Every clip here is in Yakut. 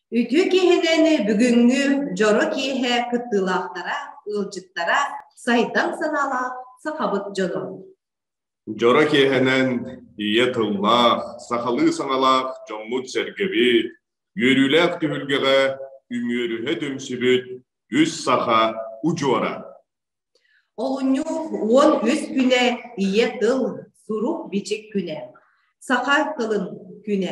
Үтүө киэһэнэн бүгүҥҥү дьоро киэһэ кыттыылаахтара, ыалдьыттара сайдам санаалаах сахабыт дьоно. Дьоро киэһэнэн ийэ тыллаах, сахалыы саҥалаах дьоммут-сэргэбит, үөрүүлээх түһүлгэҕэ үмүөрүһэ түмсүбүт үс саха удьуора. Олунньу 13 күнэ Ийэ тыл, сурук-бичик күнэ, саха тылын күнэ.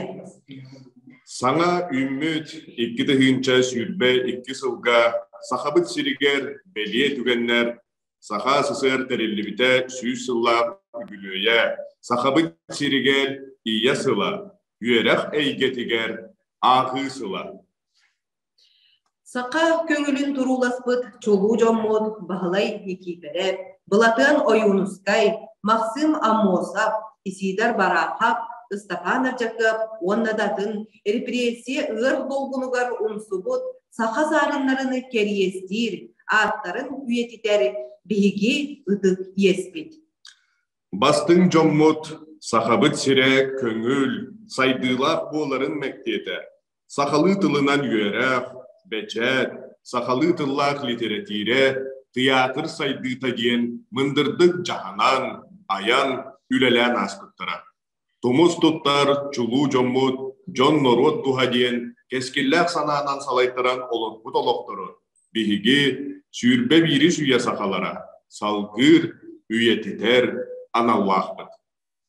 Саҥа үүммүт 2022 сылга Сахабыт сиригэр бэлиэ түгэннэр Саха СССР тэриллибитэ 100 сыллаах үбүлүөйэ, Сахабыт сиригэр Ийэ сыла, үөрэх эйгэтигэр Ааҕыы сыла. Саха көҥүлүн турууласпыт чулуу дьоммут Баһылай Никиипэрэп, Былатыан Ойуунускай, Максим Аммосов, Исидор Бараахап, Ыстапаан Ардьакыап уонна да атын репрессия ыар долгунугар умсубут саха саарыннарын кэриэстиир, ааттарын үйэтитэр биһиги ытык иэспит. Бастыҥ дьоммут Сахабыт сирэ көҥүл, сайдыылаах буоларын мэктиэтэ сахалыы тылынан үөрэх, бэчээт, сахалыы тыллаах литэрэтиирэ, тыйаатыр сайдыыта диэн мындырдык дьаһанан, айан, үлэлээн ааспыттара. Тумус туттар чулуу дьоммут дьон-норуот туһа диэн кэскиллээх санаанан салайтаран олорбут олохторун биһиги 21-ис үйэ сахалара салгыыр, үйэтитэр аналлаахпыт.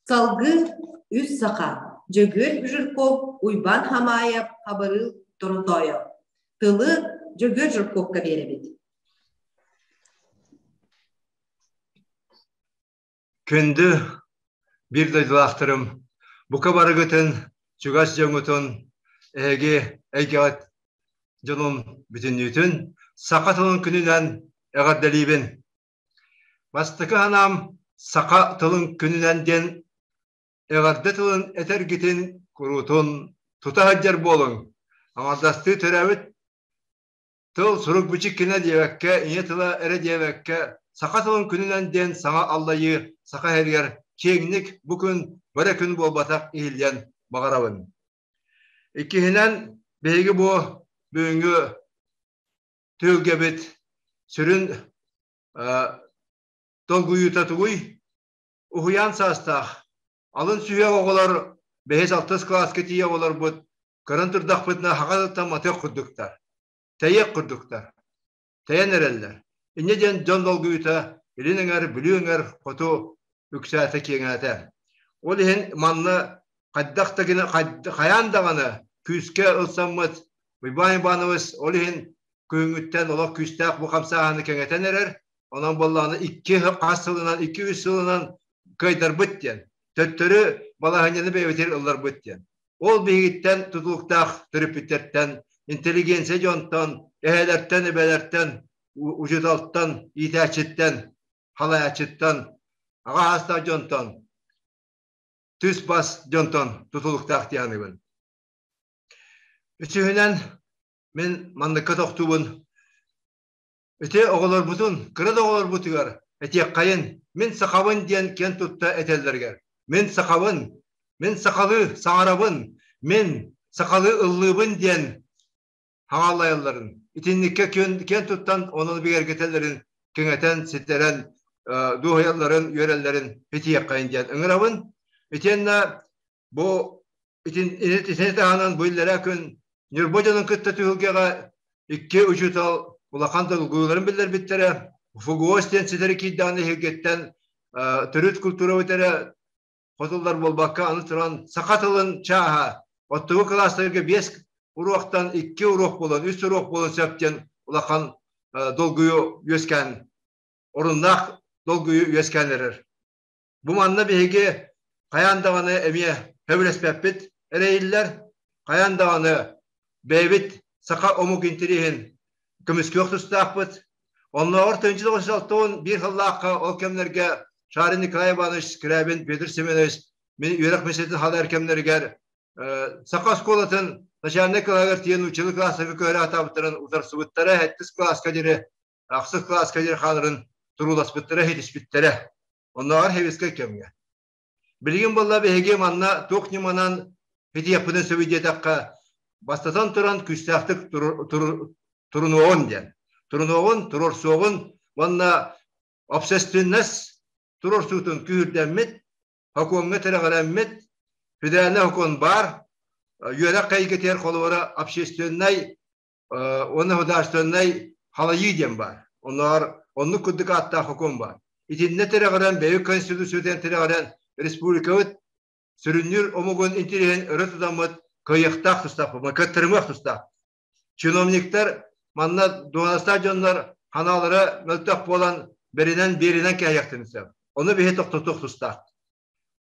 Салгыы үс саха Дьөгүөр Жирков, Уйбаан Хамаайап, Хабырыыл Торотоойоп. Тылы Дьөгүөр Жирковка биэрэбит. Күндү биир дойдулаахтарым, бука барыгытын, чугас дьоҥҥутун, эһиги эйгэҕит дьонун бүтүннүүтүн саха тылын күнүнэн эҕэрдэлиибин. Бастакы санаам саха тылын күнүнэн диэн эҕэрдэ тылын этэргитин куруутун тута сылдьар буолуҥ. Аҥардастыы төрөөбүт Тыл сурук-бичик гына диэбэккэ, ийэ тыла эрэ диэбэккэ, саха тылын күнүнэн диэн саҥа аллайыы саха иһэригэр киэҥник бу күн бары күн буолбатах иһиллиэн баҕарабын. Иккиһинэн, биһиги бу бүгүҥҥү түһүлгэбит сүрүн долгуйуута тугуй? Уһуйаан саастаах алын сүһүөх оҕолор бэһис-алтыс кылааска тиийэ оҕолорбут көрөн турдахпытына хаҕа тылтан матыах курдуктар, тэйиэх курдуктар, тэйэн эрэллэр. Инньэ диэн дьон долгуйуута илин эҥэр, Бүлүү эҥэр, хоту үксээтэ, киэҥээтэ. Ол иһин манна хайдах да гына хайаан даҕаны күүскэ ылсаммыт Уйбаан Иванович ол иһин күһүҥҥүттэн олох күүстээх бу хамсааһыны кэҥэтэн эрэр. Онон буоллаҕына икки хас сылынан, 2-3 сылынан кыайдарбыт диэн, төттөрү балаһыанньаны бэйэбитигэр ылларбыт диэн. Ол биһигиттэн тутулуктаах төрөппүттэртэн, интеллигенция дьонтон, эһээлэртэн, эбэлэртэн, учууталтан, иитээччиттэн, халайааччыттан, аҕа саастаах дьонтон, түс-бас дьонтон тутулуктаах дии саныыбын. Үсүһүнэн, мин манныкка тохтуубун. Ити оҕолорбутун, кыра да оҕолорбутугар этиэххэйин, мин сахабын диэн киэн тутта этэллэригэр, мин сахабын, мин сахалыы саҥарабын, мин сахалыы ыллыыбын диэн хаҥаллайалларын, итинниккэ киэн туттан ону бигэргэтэллэрин кэҥэтэн, ситэрэн, дуоһуйалларын, үөрэллэрин итиэххэйин диэн ыҥырабын. Итиэннэ бу итини таһынан бу иллэрээ күн Ньурба дьонун кытта түһүлгэҕэ икки учуутал улахан долгуйууларын биллэрбиттэрэ. ФГОС диэн ситэри киирдэҕинэ эһигиттэн төрүт культурабыт эрэ хотуллар буолбакка, аны туран саха тылын чааһа оттугу кылаастарга биэс уруоктан икки уруок буолан, үс уруок буолан сөп диэн улахан долгуйуу үөскээн, оруннаах долгуйуу үөскээн эрэр. Бу манна биһиги хайаан даҕаны эмиэ сөбүлэспэппит эрэйиллэр, хайаан даҕаны бэйэбит саха омук интэриэһин көмүскүөх тустаахпыт. Оннооҕор 1961 сыллаахха ол кэмнэргэ Шарин Николай Иванович Скрябин, Петр Семенович мин үөрэх миссиятын халайар кэмнэригэр саха оскуолатын начальнай кылааһыгар тиийэн училы кылаастарга көһөрө сатаабыттарын утарсыбыттара, сэттис кылааска диэри, ахсыс кылааска диэри хааларын турууласпыттара, ситиспиттэрэ. Оннооҕор сэбиэскэй кэмҥэ. Билигин буолла биһиги манна туох ньыманан итиэхпитин сөбүй диэтэххэ, Бастатан туран күүстээхтик турунуоҕун диэн. Турунуоҕун, туруорсуоҕун уонна общественность туруорсуутун күүһүрдэммит, сокуоҥҥа тирэҕирэммит, федеральнай сокуон баар, үөрэх эйгэтигэр холобура общественнай уонна государственнай халайыы диэн баар. Онноор оннук курдук ааттаах сокуон баар. Итиннэ тирэҕирэн, бэйэ конституциятын тирэҕирэн республикабыт сүрүннүүр омугун интириэһин өрө тутаммыт кыайыахтаах тустаахпыт, кыттарымыах тустаах. Чиновниктар манна дуонастаах дьоннор ханаалара мөлтөх буолан бэринэн биэринэн кээһиэхтэрин сөп. Ону биһи тохтотуох тустаах.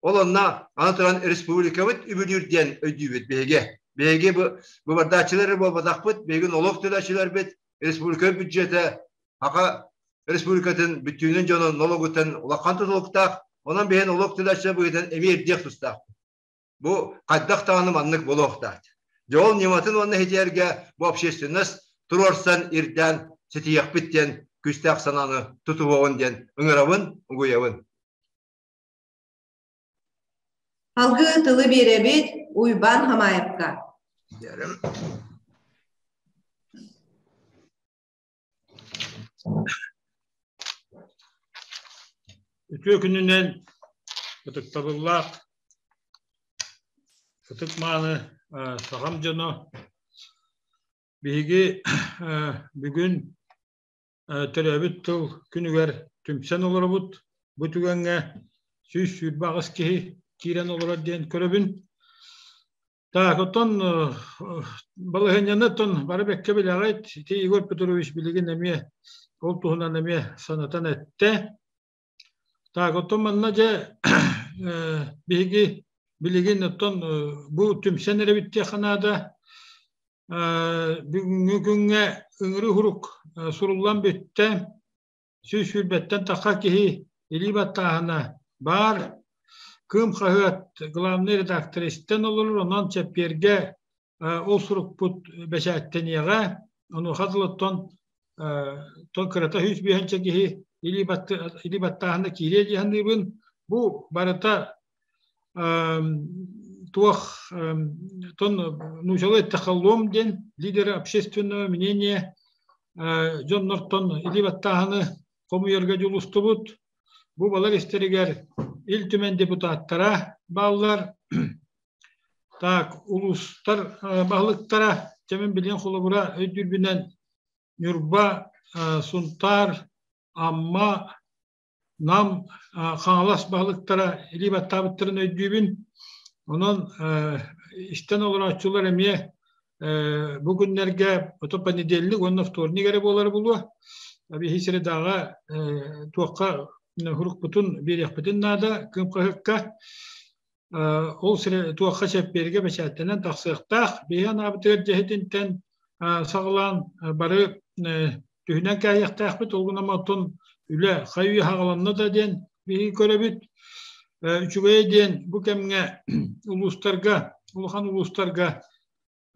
Ол онно аны туран республикабыт үбүлүүр диэн өйдүүбүт биһиги. Биһиги быбардааччылар эрэ буолбатахпыт, биһиги нолуок төлөөччүлэрбит, республика бюджета Саха Республикатын бүттүүнүн дьонун нологуттан улахан тутулуктаах, онон биһиги нолуок төлөөччүлэр быһыытынан эмиэ ирдиэх тустаахпыт. Бу хайдах даҕаны маннык буолуохтаах. Дьэ ол ньыматын уонна иһитиэргэ бу общественность туруорсан ирдээн ситиһиэхпит диэн күүстээх санааны тутуһуоҕун диэн ыҥырабын, угуйабын. Салгыы тылы биэрэбит Уйбаан Хамаевка. Үтүө күнүнэн ытыктабыллаах ытык мааны сахам дьоно биһиги бүгүн төрөөбүт тыл күнүгэр түмсэн олоробут. Бу түгэҥҥэ 128 киһи киирэн олорор диэн көрөбүн. Так, оттон балаһыанньаны оттон бары бэккэ билэҕит. Ити Егор Петрович билигин эмиэ ол туһунан эмиэ санатан эттэ. Так, оттон манна дьэ биһиги билигин оттон бу түмсэн эрэбит диэххэ наада. Бүгүҥҥү күҥҥэ ыҥырыы сурук суруллан бүттэ. 120-тэн тахха киһи илии баттааһына баар. Кыым хаһыат главный редактор истэн олорор, онон чэппиэргэ ол сурукпут бэчээттэниэҕэ. Онуоха дылыттан тон кырата 105 киһи илии баттааһына киириэ дии саныыбын. Бу барыта туох тон нуучалыы эттэххэ лом диэн лидеры общественного мнения дьоннортон илии баттааһыны хомуйарга дьулустубут. Бу балар истэригэр Ил Түмэн депутаттара бааллар. Так, улуустар баһылыктара, чэмин билиэн холобура өйдүүрбүнэн Ньурба, Сунтаар, Амма, Нам, Хаҥалас баһылыктара илии баттаабыттарын өйдүүбүн. Онон истэн олорооччулар эмиэ бу күннэргэ ото понедельник уонна вторник эрэ буолара буолуо. Биһи средаҕа туохха хурукпутун биэриэхпитин наада кыым хаһыакка. Ол сире туохха чэппиэргэ бэчээттэнэн тахсыахтаах. Биһи анаабытыгар дьэһитинтэн саҕалаан бары түһүнэн кээһиэхтээхпит. Ол гынан оттон үлэ хайыы хаҕаланна да диэн биһиги көрөбүт. Үчүгэйэ диэн бу кэмҥэ улуустарга, улахан улуустарга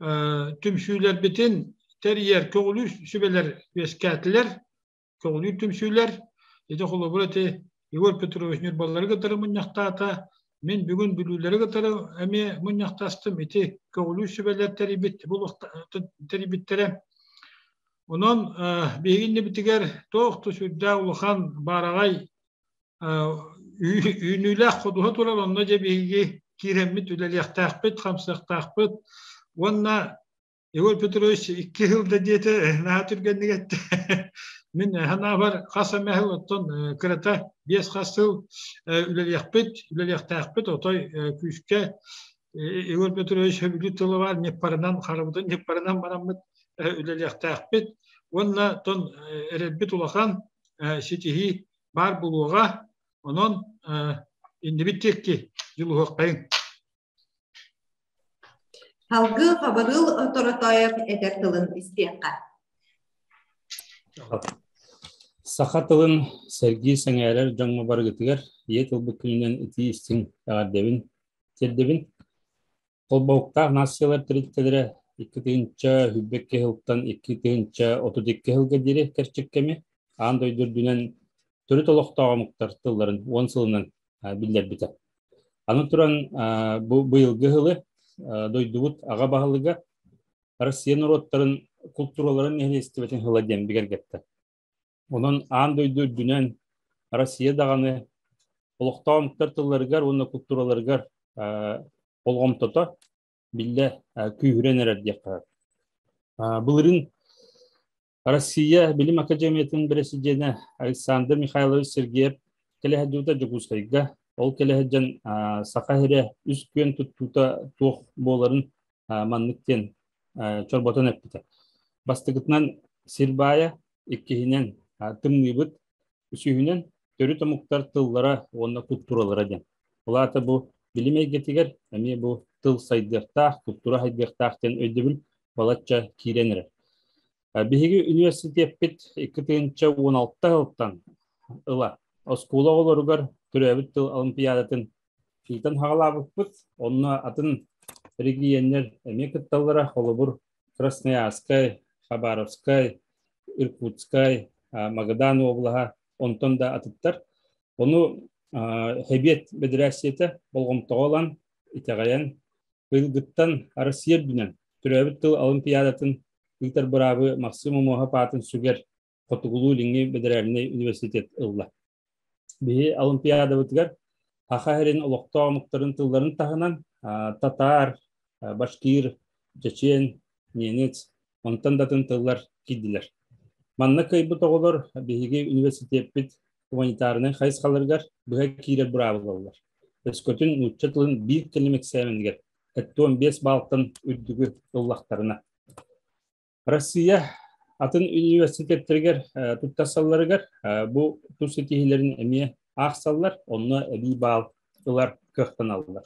түмсүүлэрбитин тэрийэр көҕүлүүр сүбэлэр үөскээтилэр. Көҕүлүүр түмсүүлэр ити холобура ити Егор Петрович Ньурбаллары кытары мунньахтаата. Мин бүгүн Бүлүүлэри кытары эмиэ мунньахтастым. Ити көҕүлүүр сүбэлэр тэрийбит тэрийбиттэрэ. Онон биһиги иннибитигэр туох да сүрдээх улахан баараҕай үүнүүлээх ходуһа турар. Онно дьэ биһиги киирэммит үлэлиэхтээхпит, хамсыахтаахпыт. Уонна Егор Петрович икки сыл да диэтэ, наһаа түргэнник эттэ. Мин санаабар хас эмэ сыл оттон кырата биэс хас сыл үлэлиэхпит, үлэлиэхтээхпит, отой күүскэ Егор Петрович сөбүлүүр тыла баар ньыппарынан, харабытын ньыппарынан бараммыт үлэлиэхтээхпит. Уонна тон эрэлбит улахан ситиһии баар буолуоҕа. Онон иннибит диэки дьулуһуоххайыҥ. Салгыы Хабырыыл Торотоев этэр тылын истиэххэ. Саха тылын сэргии сэҥээрэр дьоҥҥо барыгытыгар ийэ тылбыт күнүнэн итии истиҥ эҕэрдэбин тиэрдэбин. Холбоһуктаах нациялар тэрилтэлэрэ 2022 сылтан 2032 сылга диэри кэрчик кэми аан дойду үрдүнэн төрүт олохтоох омуктар тылларын уон сылынан биллэрбитэ. Аны туран, бу быйылгы сылы дойдубут аҕа баһылыга Россия норуоттарын култуураларын нэһилиэстибэтин сыла диэн бигэргэттэ. Онон аан дойду үрдүнэн Россия даҕаны олохтоох омуктар тылларыгар уонна култуураларыгар болҕомтото биллэ күүһүрэн эрэр диэххэ. Былырыын Россия Билим Академиятын бэрэсидьиэнэ Александр Михайлович Сергеев кэлэ сылдьыбыта Дьокуускайга. Ол кэлэ сылдьан Саха сирэ үс күөн туттуута туох буоларын маннык диэн чорботон эппитэ. Бастакытынан сир баайа, иккиһинэн тымныыбыт, үсүһүнэн төрүт омуктар тыллара уонна култууралара диэн. Ол аата бу билим эйгэтигэр эмиэ бу тыл сайдыахтаах, култуура сайдыахтаах диэн өйдөбүл балачча киирэн эрэр. Биһиги университеппит 2016 сылтан ыла оскуола оҕолоругар төрөөбүт тыл олимпиадатын ыытан хаҕалаабыппыт. Онно атын регионнар эмиэ кытталлара, холобур, Красноярскай, Хабаровскай, Иркутскай, Магадан уобалаһа, онтон да атыттар. Ону Хэбиэт бэдэрээссийэтэ болҕомтоҕо ылан, итэҕэйэн, быйылгыттан Россия үрдүнэн төрөөбүт тыл олимпиадатын ыытар быраабы Максим Омуоһап аатын сүгэр Хотугулуу-Илиҥҥи бэдэрээлинэй университет ылла. Биһи олимпиадабытыгар Саха сирин олохтоох омуктарын тылларын таһынан татаар, башкир, чечен, ненец, онтон да атын тыллар киирдилэр. Манна кыайбыт оҕолор биһиги университеппит гуманитарнай хайысхаларыгар быһа киирэр быраабылалар. Өскөтүн нуучча тылын биир кэлим эксээмэнигэр 75 баалтан үрдүгү ыллахтарына. Россия атын университеттэригэр туттарсалларыгар бу тус ситиһиилэрин эмиэ аахсаллар, онно эбии баал ылар кыахтаналлар.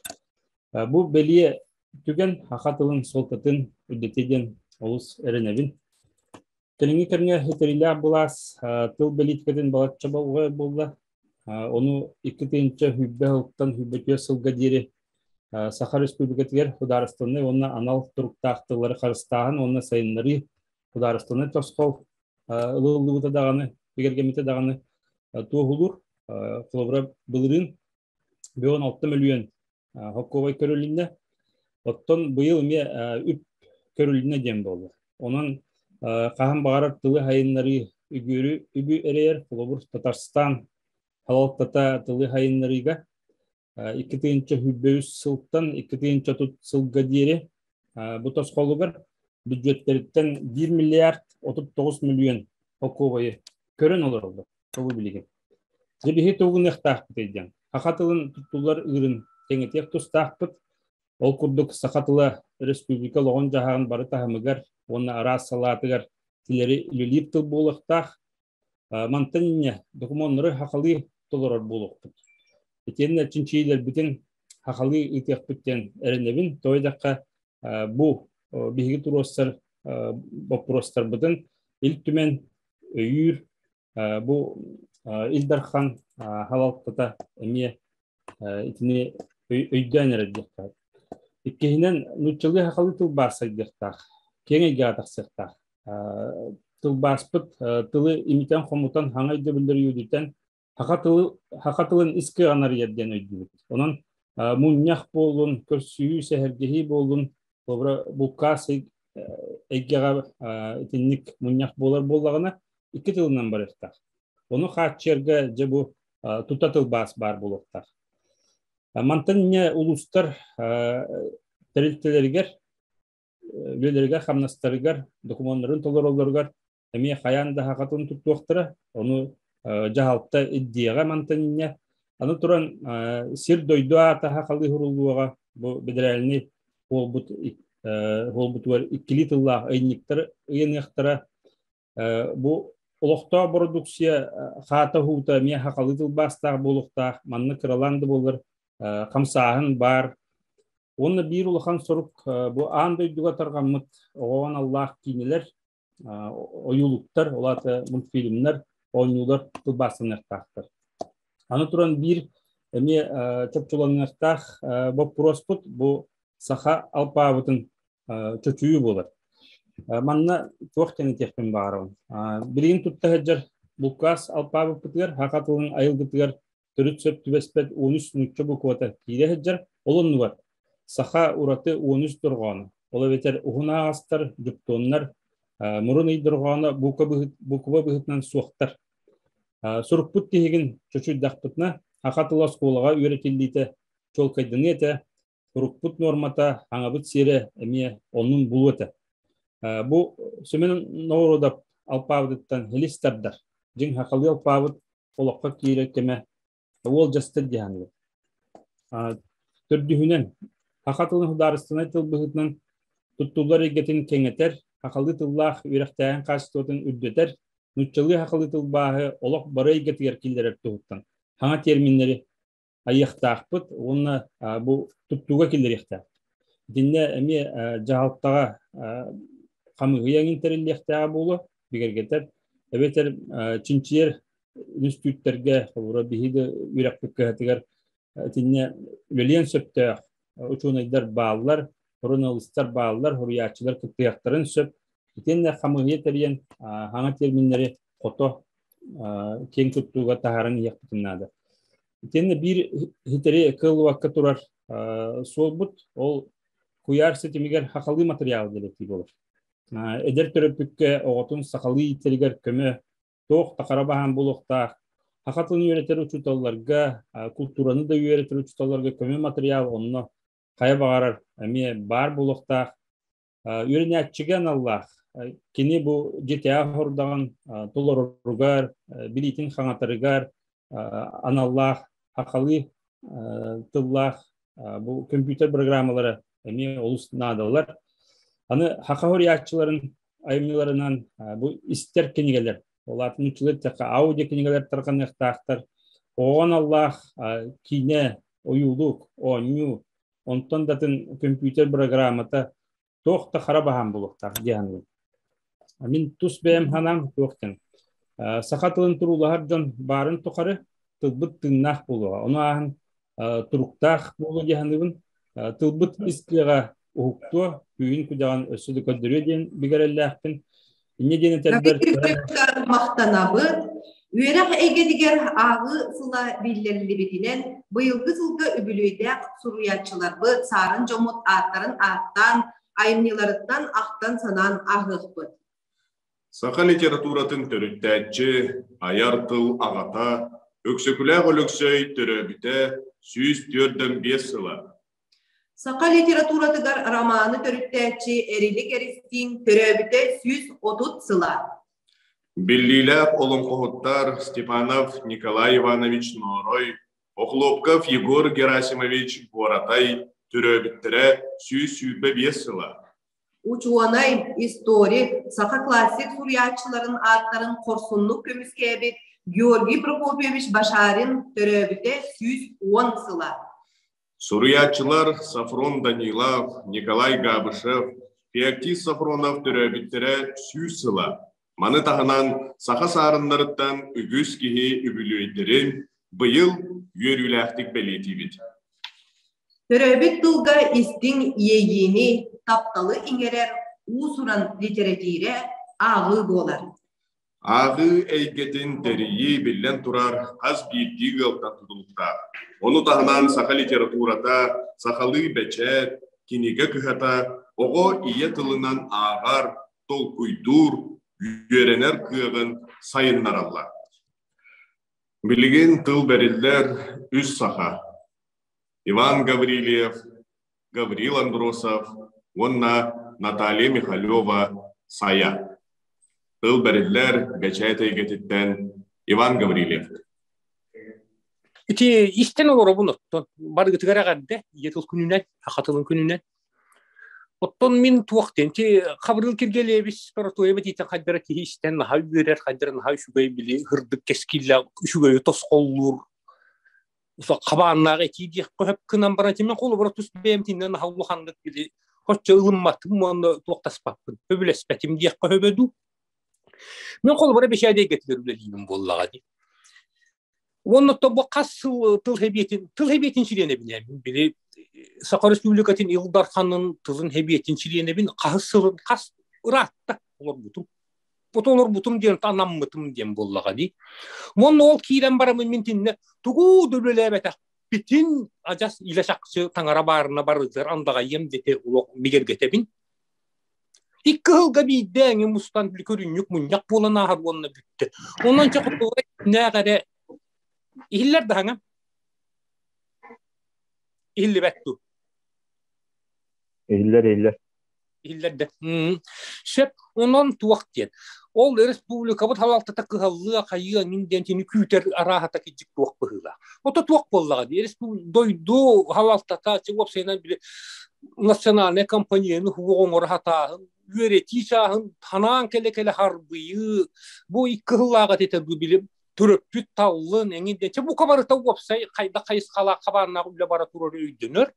Бу бэлиэ түгэн саха тылын суолтатын үрдэтиэ диэн олус эрэнэбин. Кэлиҥҥи кэмҥэ ситэриилээх былаас тыл бэлиитикэтин балачча болҕойор буолла. Ону 2020 сылтан 24 сылга диэри Саха Республикатыгар судаарыстыбаннай уонна анал туруктаах тыллары харыстааһын уонна сайыннарыы судаарыстыбаннай тосхол ылыллыбыта даҕаны, бигэргэммитэ даҕаны туоһулуур. Холобура, былырыын 16 мөлүйүөн хоккуобай көрүлүннэ. Оттон быйыл эмиэ үп көрүлүннэ диэн буолла. Онон хаһан баҕарар тылы сайыннарыы үгүөрү үбү эрэйэр. Холобур, Татарстан салалтата тылы сайыннарыыга 2023 сылтан 2030 сылга диэри бу тосхолугар бүддьүөттэриттэн 1 миллиард 39 миллион хоккуобайы көрөн олороллор. Тобу билигин. Дьэ биһи тугуныахтаахпытый диэн. Саха тылын туттуллар ыырын кэҥэтиэх тустаахпыт. Ол курдук саха тыла республика олоҕун-дьаһаҕын бары таһымыгар уонна араас салаатыгар тилэри үлэлиир тыл буолуохтаах. Мантан инньэ докумуоннары сахалыы толорор буолуохпут. Итиэннэ чинчийиилэрбитин сахалыы ыытыахпыт диэн эрэнэбин. Тоҕо диэтэххэ, бу биһиги туруорсар боппуруостарбытын Ил Түмэн өйүүр. Бу Ил Дархан халалтата эмиэ итини өйдөөн эрэр диэххэ. Иккиһинэн, нууччалыы сахалыы тылбаас сайдыахтаах, киэҥ эйгэҕэ тахсыахтаах. Тылбааспыт тылы имитэн-хомутан, хаҥа өйдөбүллэри үөдүтэн, саха тылы саха тылын ис кыаҕын арыйар диэн өйдүүбүт. Онон мунньах буоллун, көрсүһүү, сэһэргэһии буоллун, холобура, булкаас эйгэҕэ итинник мунньах буолар буоллаҕына, икки тылынан барыахтаах. Ону хааччыйарга дьэ бу тута тылбаас баар буолуохтаах. Мантан инньэ улуустар тэрилтэлэригэр, үлэлэригэр-хамнастарыгар, докумуоннарын толороллоругар эмиэ хайаан да хахатын туттуохтара. Ону дьаһалта ирдиэҕэ мантан инньэ. Аны туран сир-дойду аата хахалыы суруллуоҕа. Бу бэдэрээлинэй буолбут буолбутугар иккилии тыллаах ыйынньыктар ыйаныахтара. Бу олохтоох бородууксуйа хаата уһуута эмиэ хахалыы тылбаастаах буолуохтаах. Манна кыралаан да буоллар хамсааһын баар. Уонна биир улахан сорук бу аан дойдуга тарҕаммыт оҕо аналлаах киинэлэр ойуулуктар, ол аата мультфильмнар, оонньуулар тылбаастаныахтаахтар. Аны туран биир эмиэ чопчуланыахтаах боппуруоспут бу саха алпаабытын чочуйуу буолар. Манна туох диэн этиэхпин баҕарабын. Билигин тутта сылдьар булкаас алпаабыппытыгар саха тылын айылгытыгар төрүт сөп түбэспэт 13 нуучча буквата киирэ сылдьар. Ол оннугар саха ураты 13 дорҕооно. Ол эбэтэр уһун аҕастар, дьуптуоннар, мурун ыйдырҕооно буукуба быһыытынан суохтар. Сурукпут тиһигин чочуйдахпытына, саха тыла оскуолаҕа үөрэтиллиитэ чуолкайданыа этэ, сурукпут нуормата, хаҥабыт сиэрэ эмиэ оннун булуо этэ. Бу Семен Ноуродов алпаабытыттан хилис тардар. Дьиҥ сахалыы алпаабыт олоххо киирэр кэмэ уол дьастыр диһаныбыт. Төрдүһүнэн, саха тылын судаарыстыбаннай тыл быһыытынан туттуллар эйгэтин кэҥэтэр, сахалыы тыллаах үөрэхтээһин хаачыстыбатын үрдэтэр, нууччалыы сахалыы тылбааһы олох бары эйгэтигэр киллэрэр туһуттан саҥа терминнэри айыахтаахпыт уонна бу туттууга киллэриэхтээхпит. Итиннэ эмиэ дьаһалтаҕа хамыыһыйа эҥин тэриллиэхтээҕэ буолуо, бигэргэтэр. Эбэтэр чинчийэр үнүстүүттэргэ, холобура, биһиги үөрэхпит кыһатыгар итиннэ үлэлиэн сөптөөх учуонайдар бааллар, суруналыыстар бааллар, суруйааччылар кыттыахтарын сөп. Итиэннэ хамыыһыйа тэрийэн саҥа терминнэри хото киэҥ туттууга таһааран иһиэхпитин наада. Итиэннэ биир хитэри кыаллыбакка турар суолбут, ол куйаар ситимигэр сахалыы матырыйаал дэлэтии буолар. Эдэр төрөппүккэ оҕотун сахалыы иитэригэр көмө туох да хара баһаам буолуохтаах. Саха тылын үөрэтэр учууталларга, култуураны да үөрэтэр учууталларга көмө матырыйаал онно хайа баҕарар эмиэ баар буолуохтаах. Үөрэнээччигэ аналлаах. Кини бу дьиэтээҕи сорудоҕун толороругар, билиитин хаҥатарыгар аналлаах сахалыы тыллаах бу компьютер программалара эмиэ олус наадалар. Аны саха суруйааччыларын айымньыларынан бу истэр кинигэлэр, ол аата нууччалыы эттэххэ аудио кинигэлэр тарҕаныахтаахтар. Оҕоҕо аналлаах киинэ, ойуулук, оонньуу, онтон да атын компьютер программата туох да хара баһаам буолуохтаах дии саныыбын. Мин тус бэйэм санаам туох диэн. Саха тылын туруулаһар дьон баарын тухары тылбыт тыыннаах буолуоҕа. Ону ааһан туруктаах буолуо дии саныыбын. Тылбыт ис кыаҕа уһуктуо, күүһүн-күдэҕин өссө да көрдөрүө диэн бигэрэллээхпин. Инньэ диэн этэрбэр махтанабыт. Үөрэх эйгэтигэр ааҕыы сыла биллэриллибитинэн, быйылгы сылга үбүлүөйдээх суруйааччыларбыт саарын дьоммут ааттарын ааттаан, айымньыларыттан ахтан-санаан ааһыахпыт. Саха литературатын төрүттээччи, айар тыл аҕата Өксөкүлээх Өлөксөй төрөөбүтэ 145 сыла. Саха литературатыгар романы төрүттээччи Эрилик Эристиин төрөөбүтэ 130 сыла. Биллиилээх олоҥхоһуттар Степанов Николай Иванович Ноорой, Охлопков Егор Герасимович Буоратай төрөөбүттэрэ 125 сыла. Учуонай, историк, саха классик суруйааччыларын ааттарын хорсуннук көмүскээбит Георгий Прокопьевич Башарин төрөөбүтэ 110 сыла. Суруйааччылар Софрон Данилов, Николай Габышев, Феоктист Софронов төрөөбүттэрэ 100 сыла. Маны таһынан саха саарыннарыттан үгүс киһи үбүлүөйдэрин быйыл үөрүүлээхтик бэлиэтиибит. Төрөөбүт тылга истиҥ иэйиини, тапталы иҥэрэр уус-уран литэрэтиирэ ааҕыы буолар. Ааҕыы эйгэтин тэрийии, биллэн турар, хас биирдии ыалтан тутулуктаах. Ону таһынан саха литературата, сахалыы бэчээт, кинигэ кыһата оҕо ийэ тылынан ааҕар, толкуйдуур, үөрэнэр кыаҕын сайыннараллар. Билигин тыл бэриллэр үс саха: Иван Гаврильев, Гаврил Андросов уонна Наталья Михалева «Сайа». Тыл бэриллэр бэчээт эйгэтиттэн Иван Гаврильев. Ити истэн олоробун оттон барыгытыгар эҕэрдэ ийэ тыл күнүнэн, саха тылын күнүнэн. Оттон мин туох диэн ти Хабырыл Киргэлиэбис Торатуева тиитэн хайдара киһи истэн наһаа үөрэр, хайдара наһаа үчүгэй били һырдык кэскиллээх үчүгэйи тосхоллуур хабааннаах этии диэххэ сөп гынан баран тимэн холобура тус бэйэм тиннэн наһаа улаханнык били хоччо ылымматым уонна туохтаспаппын сөбүлэспэтим диэххэ сөбө дуу. Мин холобура бэчээт эйгэтигэр үлэлиибин буоллаҕа дии. Уонна тобо хас сыл тыл хэбиэтин тыл хэбиэтин чилиэнэбин били Саха Республикатын Ил Дарханын тылын хэбиэтин чилиэнэбин хаһыс сылын хас ыраатта олорбутум. Олорбутум диэн анаммытым диэн буоллаҕа дии. Уонна ол киирэн бараммын мин тиннэ тугу да үлэлээбэтэх битин адьас илэ чахчы таҥара баарына барытыгар андаҕайыам диэти олох бигэргэтэбин. Икки сылга биирдэ эҥин мустан били көрүнньүк мунньах буолан ааһар уонна бүттэ. Онон чэ хотугу эрэ иһиллэр даһаҥа иһиллибэт дуу? Иһиллэр, иһиллэр. Иһиллэр да. Сөп, онон туох диэн. Ол республикабыт халалтата кыһаллыа хайыа мин диэн тини күүтэр арааһата кидьик туох быһыылаах. Ото туох буоллаҕа дии дойду халалтата уопсайынан били национальнай компанияны хугу оҥоро хатааһын үөрэтии чааһын ханаан кэлэ-кэлэ харбыйыы бу икки сыллааҕа этэ бу били төрөппүт таллын эҥин диэн бука барыта уопсай хайдах хайысхалаах хабааннаах үлэ бара турар өйдөнөр.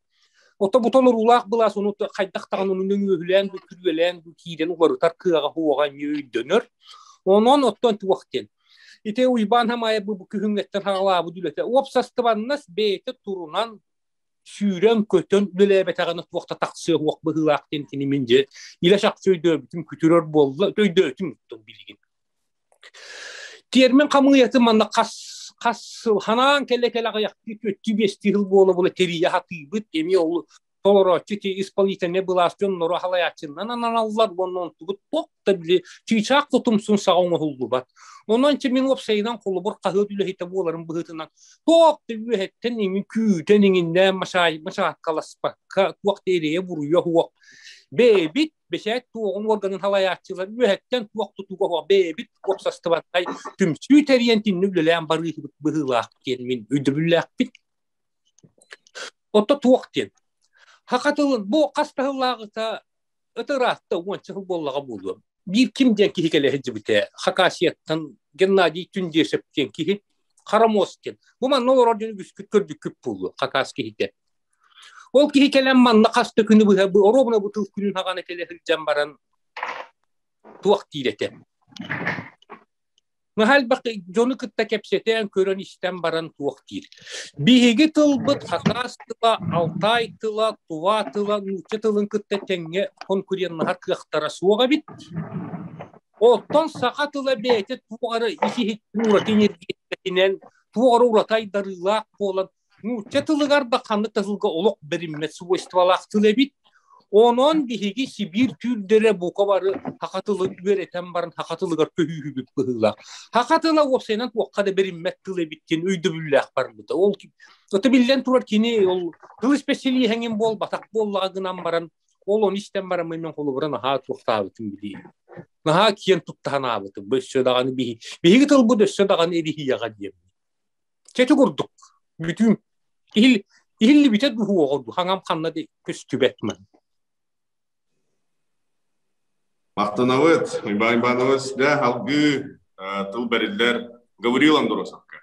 Ото бу толоруулаах былаас ону хайдах даҕаны ону нөҥүөһүлээн бу күрүөлээн бу киирэн уларытар кыаҕа суоҕа эмиэ өйдөнөр. Онон оттон туох диэн. Ити Уйбаан Хамаайа бу күһүҥҥэттэн хаҕалаабыт үлэтэ уопсастыбаннас бэйэтэ турунан сүүрэн-көтөн үлэлээбэтэҕинэ туох да тахсыа суох быһыылаах диэн кини мин дьэ илэ чахчы өйдөөбүтүм күтүрэр буолла өйдөөтүм оттон билигин. Тиэрмин хамыыйатын манна хас хас сыл ханаан кэлэ-кэлэ аҕыйахтыы түөттүү биэстии сыл буола-буола тэрийэ сатыыбыт эмиэ ол толорооччу ити исполнительнай былаас дьоннору халайааччынан ананаллар уонна онтубут туох да били чыычаах тутумсун саҕа оҥоһуллубат. Онон чи мин уопсайынан холобур хаһыат үлэһитэ буоларым быһыытынан туох да үөһэттэн иҥин күүтэн иҥиннээн масааккаласпакка туох да эрэйэ буруйа суох бэйэбит бэчээт туоҕун уорганын халайааччылар үөһэттэн туох тутууга суох бэйэбит уопсастыбаннай түмсүү тэрийэн тинни үлэлээн барыыһыбыт быһыылаах диэн мин өйдөбүллээхпин. Отто туох диэн. Хаха тылын бу хас таһыллааҕыта ытыраатта уонча сыл буоллаҕа буолуо. Биир ким диэн киһи кэлэ сылдьыбыта. Хакасияттан Геннадий Түндесов диэн киһи. Харамос диэн. Бу манна олорор дьон үгүскүт көрбүккүт буолуо. Хакас киһитэ. Ол киһи кэлэн манна хас да күнү быһа бу оруобуна бу тыл күнүн хаҕана кэлэ сылдьан баран туох диир этэ. Наһаа элбэх дьону кытта кэпсэтэн, көрөн-истэн баран туох диир. Биһиги тылбыт хакас тыла, алтай тыла, тува тыла нуучча тылын кытта тэҥҥэ конкуреннаһар кыахтара суох эбит. Оттон саха тыла бэйэтэ туох эрэ ис-иһиттэн ураты энергетикэтинэн, туох эрэ ураты айдарыылаах буолан Нуучча тылыгар да ханнык да тылга олох бэриммэт свойстволаах тыл эбит. Онон биһиги Сибиир түүрдэрэ бука бары саха тылын үөрэтэн баран саха тылыгар көһүүһүбүт быһыылаах. Саха тыла уопсайынан туохха да бэриммэт тыл эбит диэн өйдөбүллээх барбыта. Ол ото биллэн турар кини ол тыл испэсэлииһэҥин буолбатах буоллаҕа гынан баран ол ону истэн баран мен холобура наһаа туохтаабытым билии. Наһаа киэн тутта санаабытым. Бу өссө даҕаны биһиги тылбыт өссө даҕаны эрихийэҕэ диэн. Чэчи курдук бүтүүм иһил иһиллибитэ дуһуоҕа ду хаҥам ханна да көстүбэт ман. Махтанабыт, Уйбаан Иванович, да алгыы тыл бэриллэр Гаврил Андросовка.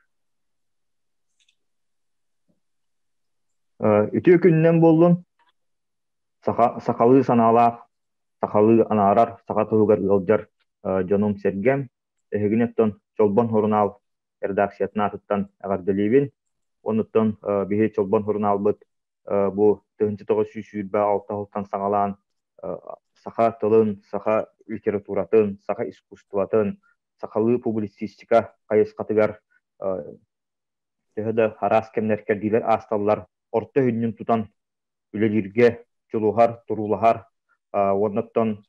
Үтүө күнүнэн буоллун. Саха, сахалыы санаалаах, сахалыы анаарар, саха туһугар ыалдьар дьонум-сэргэм, эһигини оттон Чолбон сурунаал редакциятын аатыттан эҕэрдэлиибин. Онуттан биһи Чолбон сурунаалбыт бу 1926 сылтан саҕалаан саха тылын, саха литературатын, саха искусствотын, сахалыы публицистика хайысхатыгар төһө да араас кэмнэр кэрдиилэр аасталлар орто сүнньүн тутан үлэлииргэ дьулуһар, туруулаһар. Уоннаттан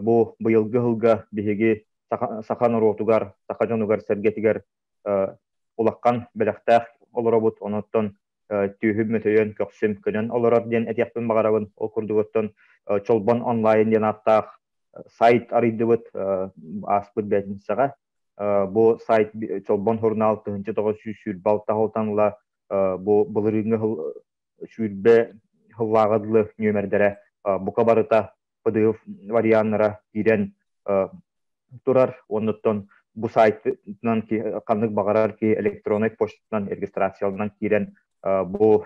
бу быйылгы сылга биһиги саха норуотугар, саха дьонугар-сэргэтигэр улахан бэлэхтээх олоробут. Онуттан түөһүм мөтөйөн, көхсүм көнөн олорор диэн этиэхпин баҕарабын. Ол курдугуттан Чолбон онлайн диэн ааттаах сайт арыйдыбыт ааспыт бээтинсэҕэ. Бу сайт Чолбон сурунаал 1926 сылтан ыла бу былырыыҥҥы сүүрбэ сыллааҕы дылы нүөмэрдэрэ бука барыта PDF варианнара киирэн турар. Оннуттан бу сайтынан ханнык баҕарар киһи электроннай почтанан регистрацияланан киирэн бу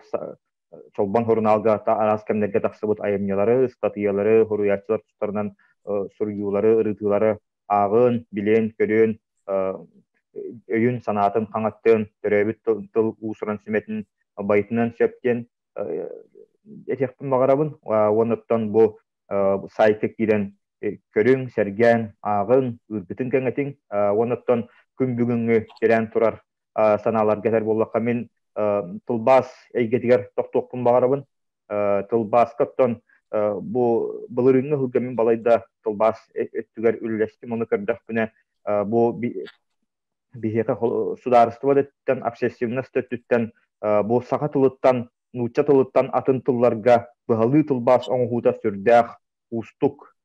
Чолбон сурунаалга араас кэмнэргэ тахсыбыт айымньылары, ыстатыйалары, суруйааччылар тустарынан суруйуулары, ырытыылары ааҕын, билиэн, көрүөн, өйүн, санаатын хаҥаттыан, төрөөбүт тыл уус-уран сүмэтин байытынан сөп диэн этиэхпин баҕарабын. Уонуттан бу сайтка киирэн көрүҥ, сэргээн, ааҕыҥ, ыыргытын кэҥэтиҥ. Уонуттан күн бүгүҥҥү тирээн турар санааларга этэр буоллахха, мин тылбаас эйгэтигэр тохтуохпун баҕарабын. Тылбааска оттон Бу былырыыҥҥы ыһылга мин балайда тылбаас өттүгэр үлэлэстим, ону көрдөхпүнэ бу биһиэхэ судаарыстыба да өттүттэн, общественность да өттүттэн бу саха тылыттан, нуучча тылыттан атын тылларга быһалыы тылбаас оҥоһуута сүрдээх уустук,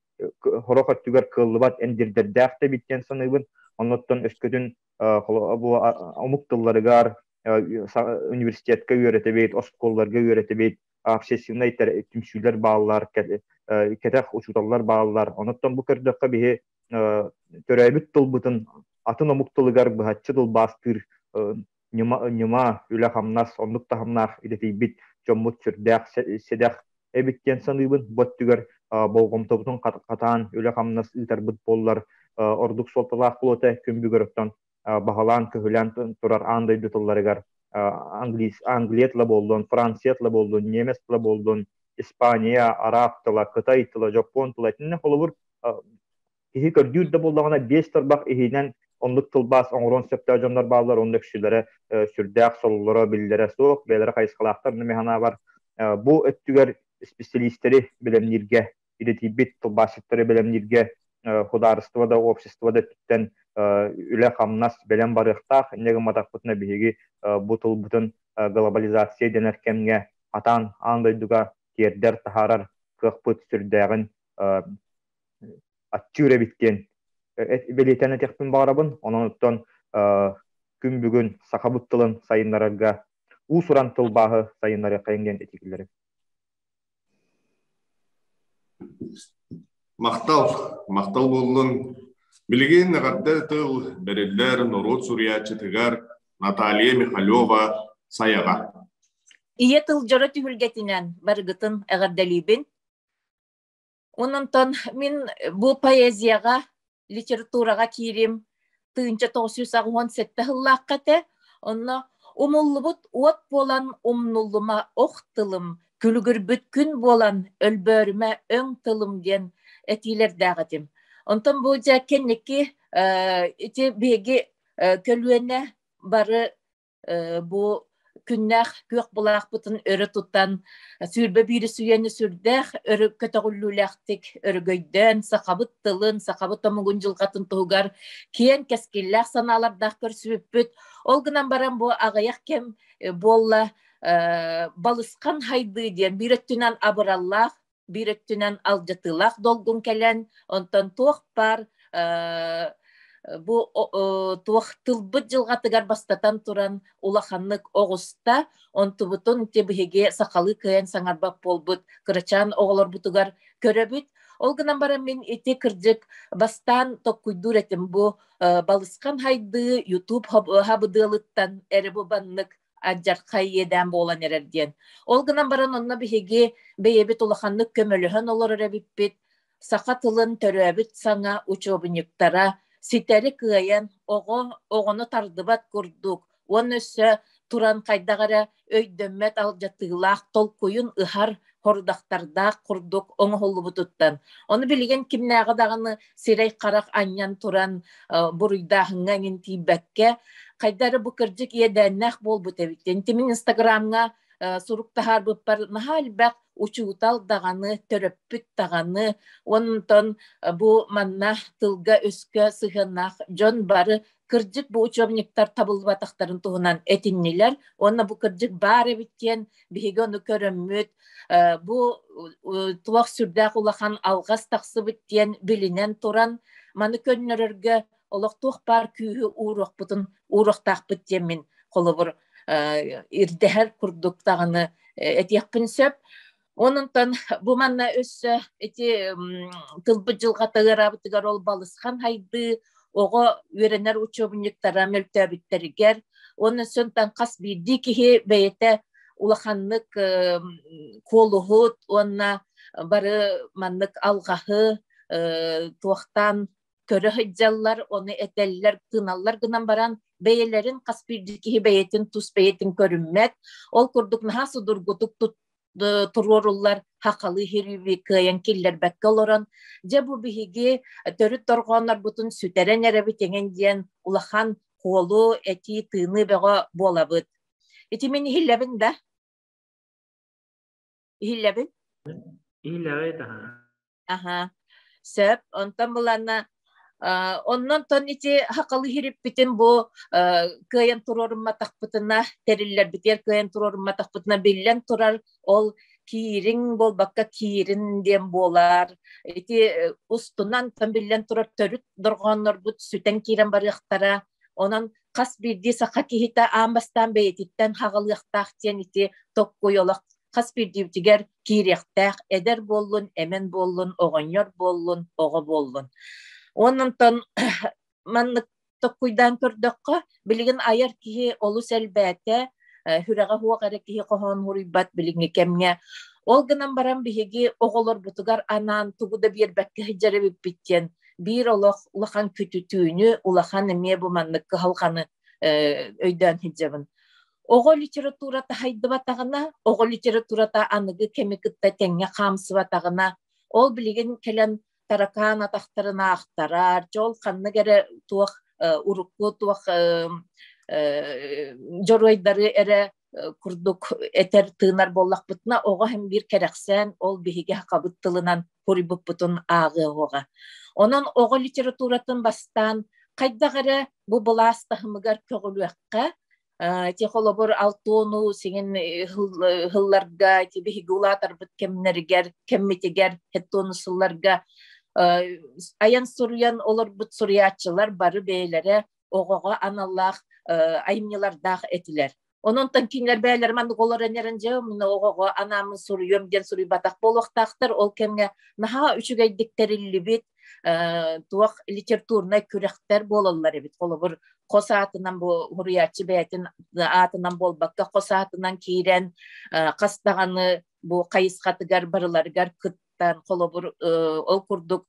сорох өттүгэр кыаллыбат эндирдэрдээх да эбит диэн саныыбын. Оннуттан өскөтүн бу омук тылларыгар университетка үөрэтэбит, оскуолаларга үөрэтэбит, общественнай түмсүүлэр бааллар, кэтэх учууталлар бааллар. Онуттан бу көрдөххө биһи төрөөбүт тылбытын атын омук тылыгар быһаччы тылбаастыыр ньыма, үлэ-хамнас оннук таһымнаах идэтийбит дьоммут сүрдээх сэдэх эбит диэн саныыбын. Бу өттүгэр болҕомтобутун хатаан үлэ-хамнас ыытарбыт буоллар ордук суолталаах буолуо күн бүгүн оттон баһылаан-көһүлээн турар аан дойду тылларыгар англия тыла буоллун, Франция тыла буоллун, немец тыла буоллун, Испания, араб тыла, кытай тыла, дьоппуон тыла итиннэ холобур киһи көрдүүр да буоллаҕына биэс тарбах иһинэн оннук тылбаас оҥоруон сөптөөх дьоннор бааллар, онно үксүлэрэ сүрдээх сололоро биллэрэ суох, бэйэлэрэ хайысхалаахтар мин бу өттүгэр исписэлиистэри бэлэмнииргэ, идэтийбит тылбаасчыттары бэлэмнииргэ судаарыстыба да, общество да өттүттэн үлэ-хамнас бэлэм барыахтаах. Инньэ гымматахпытына биһиги бу тылбытын глобализация дэнэр кэмҥэ хатаан аан дойдуга тиэрдэр, таһаарар кыахпыт сүрдээҕин аччыыр эбит диэн бэлиэтээн этиэхпин баҕарабын. Онон оттон күн бүгүн сахабыт тылын сайыннарарга уус-уран тылбааһы сайыннарыаххайыҥ диэн этиилэрим. Махтал, махтал буоллун. Билигин эҕэрдэ тыл бэриллэр норуот суруйааччытыгар Наталья Михалева Сайаҕа. Ийэ тыл дьоро түһүлгэтинэн барыгытын эҕэрдэлиибин. Онон мин бу поэзияҕа, литератураҕа киирим 1987 сыллаахха этэ. Онно умуллубут уот буолан умнуллума ох тылым, күлүгүрбүт күн буолан өлбөөрүмэ өҥ тылым диэн этиилэрдээх этим. Онтон бу дьэ кэнники ити биһиги көлүөнэ бары бу күннээх күөх былаахпытын өрө тутан 21 үйэни сүрдээх өрө көтөҕүллүүлээхтик өрөгөйдөөн сахабыт тылын, сахабыт омугун дьылҕатын туһугар киэҥ кэскиллээх санаалардаах көрсүбүппүт. Ол гынан баран бу аҕыйах кэм буолла балысхан хайдыы диэн биир өттүнэн абыраллаах, биир өттүнэн алдьатыылаах долгун кэлэн, онтон туох баар бу туох тылбыт дьылҕатыгар бастатан туран улаханнык оҕуста, онтубутун ити биһиги сахалыы кыайан саҥарбат буолбут кырачаан оҕолорбутугар көрөбүт. Ол гынан баран мин ити кырдьык бастаан токкуйдуур этим бу балысхан хайдыы YouTube хабыдыалыттан эрэ бу баннык алдьархай иэдээн буолан эрэр диэн. Ол гынан баран онно биһиги бэйэбит улаханнык көмөлөһөн олорор эбиппит. Саха тылын төрөөбүт саҥа учуобунньуктара ситэри кыайан оҕо оҕону тардыбат курдук уонна өссө туран хайдах эрэ өйдөммөт алдьатыылаах толкуйун ыһар хорудахтардаах курдук оҥоһуллубутуттан. Ону билигин кимнээҕи даҕаны сирэй-харах анньан туран буруйдааһыҥҥа эҥин тиийбэккэ, хайда эрэ бу кырдьык иэдээннээх буолбут эбит. Ити мин Инстаграмҥа сурук таһаарбыппар наһаа элбэх учуутал даҕаны, төрөппүт даҕаны, онтон бу манна тылга-өскө сыһыаннаах дьон бары кырдьык бу учебниктар табыллыбатахтарын туһунан этиннилэр уонна бу кырдьык баар эбит диэн биһиги ону көрөммүт бу туох сүрдээх улахан алҕас тахсыбыт диэн билинэн туран маны көннөрөргө олох туох баар күүһү ууруохпутун ууруохтаахпыт диэн мин холобур ирдэһэр курдук даҕаны этиэхпин сөп. Ононтон бу манна өссө ити тылбыт дьылҕата ыараабытыгар ол балысхан хайдыы оҕо үөрэнэр учуобунньуктара мөлтөөбүттэригэр уонна сөнтөн хас биирдии киһи бэйэтэ улаханнык куолуһут уонна бары маннык алҕаһы туохтаан көрө сылдьаллар, ону этэллэр, тыыналлар гынан баран бэйэлэрин хас биирдии киһи бэйэтин тус бэйэтин көрүммэт. Ол курдук наһаа судургутук туруоруллар хахалыы хирүүбү кыайан киллэрбэккэ олорон, дьэ бу биһиги төрүт дорҕооннорбутун сүтэрэн эрэбит эҥин диэн улахан куолу, этии, тыыныы бөҕө буолабыт. Ити мин иһиллэбин да? Иһиллэбин? Иһиллэҕит аха. Аха. Сөп. Онтон буланна оннон тон ити хакалы хириппитин бу кыайан туруорумматахпытына тэриллэрбитигэр кыайан туруорумматахпытына биллэн турар ол киириҥ буолбакка киирин диэн буолар ити устунан тон биллэн турар төрүт дорҕооннорбут сүтэн киирэн барыахтара онон хас биирдии саха киһитэ аан бастаан бэйэтиттэн хаҕалыахтаах диэн ити токкуй олох хас биирдиибитигэр киириэхтээх эдэр буоллун, эмэн буоллун, оҕонньор буоллун, оҕо буоллун. Онон маннык токкуйдаан көрдөххө, билигин айар киһи олус элбээтэ, сүрэҕэ суох эрэ киһи хоһоон суруйбат билиҥҥи кэмҥэ. Ол гынан баран биһиги оҕолорбутугар анаан тугу да биэрбэккэ сылдьар эбиппит диэн биир олох улахан күтүтүүнү, улахан эмиэ бу маннык кыһалҕаны өйдөөн сылдьабын. Оҕо литературата хайдыбатаҕына, оҕо литературата аныгы кэми кытта тэҥҥэ хаамсыбатаҕына, ол билигин кэлэн таракаан атахтарын аахтарар, дьол ханнык эрэ туох урукку туох дьоруойдары эрэ курдук этэр тыынар буоллахпытына, оҕо һин биир кэрэхсээн ол биһиги хабыт тылынан суруйбуппутун ааҕыа Онон оҕо литературатын бастаан хайдах эрэ бу былаас таһымыгар көҕүлүөххэ, Ити холобур алтуону сиҥин ыһылларга, ити биһиги улаатарбыт кэмнэригэр, кэммитигэр хеттуону сылларга айан суруйан олорбут суруйааччылар бары бэйэлэрэ оҕоҕо аналлаах айымньылардаах этилэр. Онон кинилэр бэйэлэрэ маннык олорон эрэн дьэ мин оҕоҕо анааммын суруйуом диэн суруйбатах буолуохтаахтар. Ол кэмҥэ наһаа үчүгэйдик тэриллибит туох литературнай күрэхтэр буолаллар эбит. Холобур, хос аатынан бу суруйааччы бэйэтин аатынан буолбакка хос аатынан киирэн хас даҕаны бу хайысхатыгар барыларыгар кыттан холобур ол курдук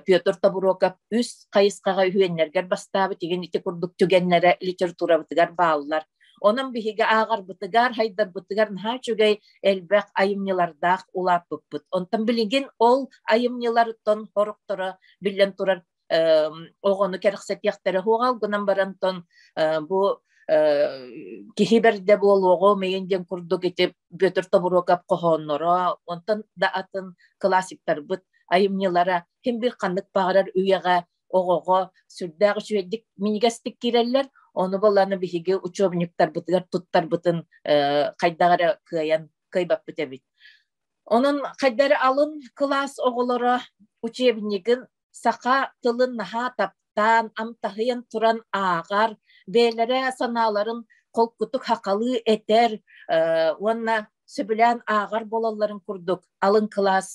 Петр Тобуроков үс хайысхаҕа үһүөннэргэр бастаабыт игин ити курдук түгэннэрэ литературабытыгар бааллар. Онон биһиги ааҕарбытыгар, хайдарбытыгар наһаа үчүгэй элбэх айымньылардаах улааппыппыт. Онтон билигин ол айымньылартан хорохторо биллэн турар оҕону кэрэхсэтиэхтэрэ суоҕа гынан барантон бу киһи бэрдэ буолуоҕу миин диэн курдук ити Петр Тобуруокап хоһоонноро онтон да атын классиктарбыт айымньылара ким бир ханнык баҕарар үйэҕэ оҕоҕо сүрдээх үчүгэйдик минигэстик киирэллэр ону баланы биһиги учебниктарбытыгар туттарбытын хайдах эрэ кыайан кыайбаппыт эбит онон хайда эрэ алын кылаас оҕолоро учебнигын саха тылын наһаа таптаан, амтаһыйан туран ааҕар, бэйэлэрэ санааларын холкутук хахалыы этэр уонна сөбүлээн ааҕар буолалларын курдук алын кылаас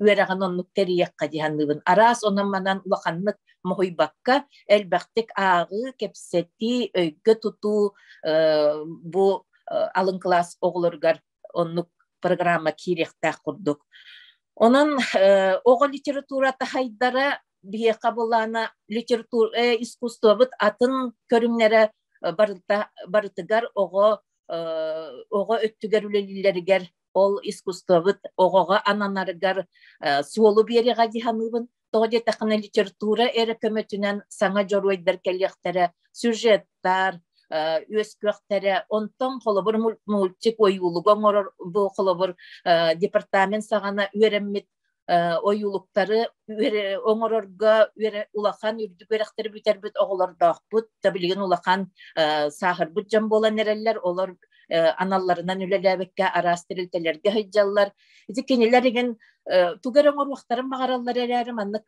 үөрэҕин оннук тэрийиэххэ дии саныыбын. Араас онон-манан улаханнык моһуйбакка, элбэхтик ааҕыы, кэпсэтии, өйгө тутуу бу алын кылаас оҕолоругар оннук программа киириэхтээх курдук. Онон оҕо литературата хайдара биһиэхэ былаана литература искусствобыт атын көрүҥнэрэ барыта барытыгар оҕо оҕо өттүгэр үлэлииллэригэр ол искусствобыт оҕоҕо ананарыгар суолу биэриэҕэ дии саныыбын. Тоҕо диэтэххинэ литература эрэ көмөтүнэн саҥа дьоруойдар кэлиэхтэрэ, сюжеттар үөскүөхтэрэ. Онтон холобур мультик ойуулугу оҥорор бу холобур департамент саҕана үөрэммит ойуулуктары оҥорорго улахан үрдүк үөрэхтэри бүтэрбит оҕолордоохпут. Да билигин улахан сааһырбыт дьон буолан эрэллэр. Олор аналларынан үлэлээбиккэ араас тэрилтэлэргэ сылдьаллар. Ити кинилэр игин тугу эрэ оҥоруохтарын баҕараллар эрээри маннык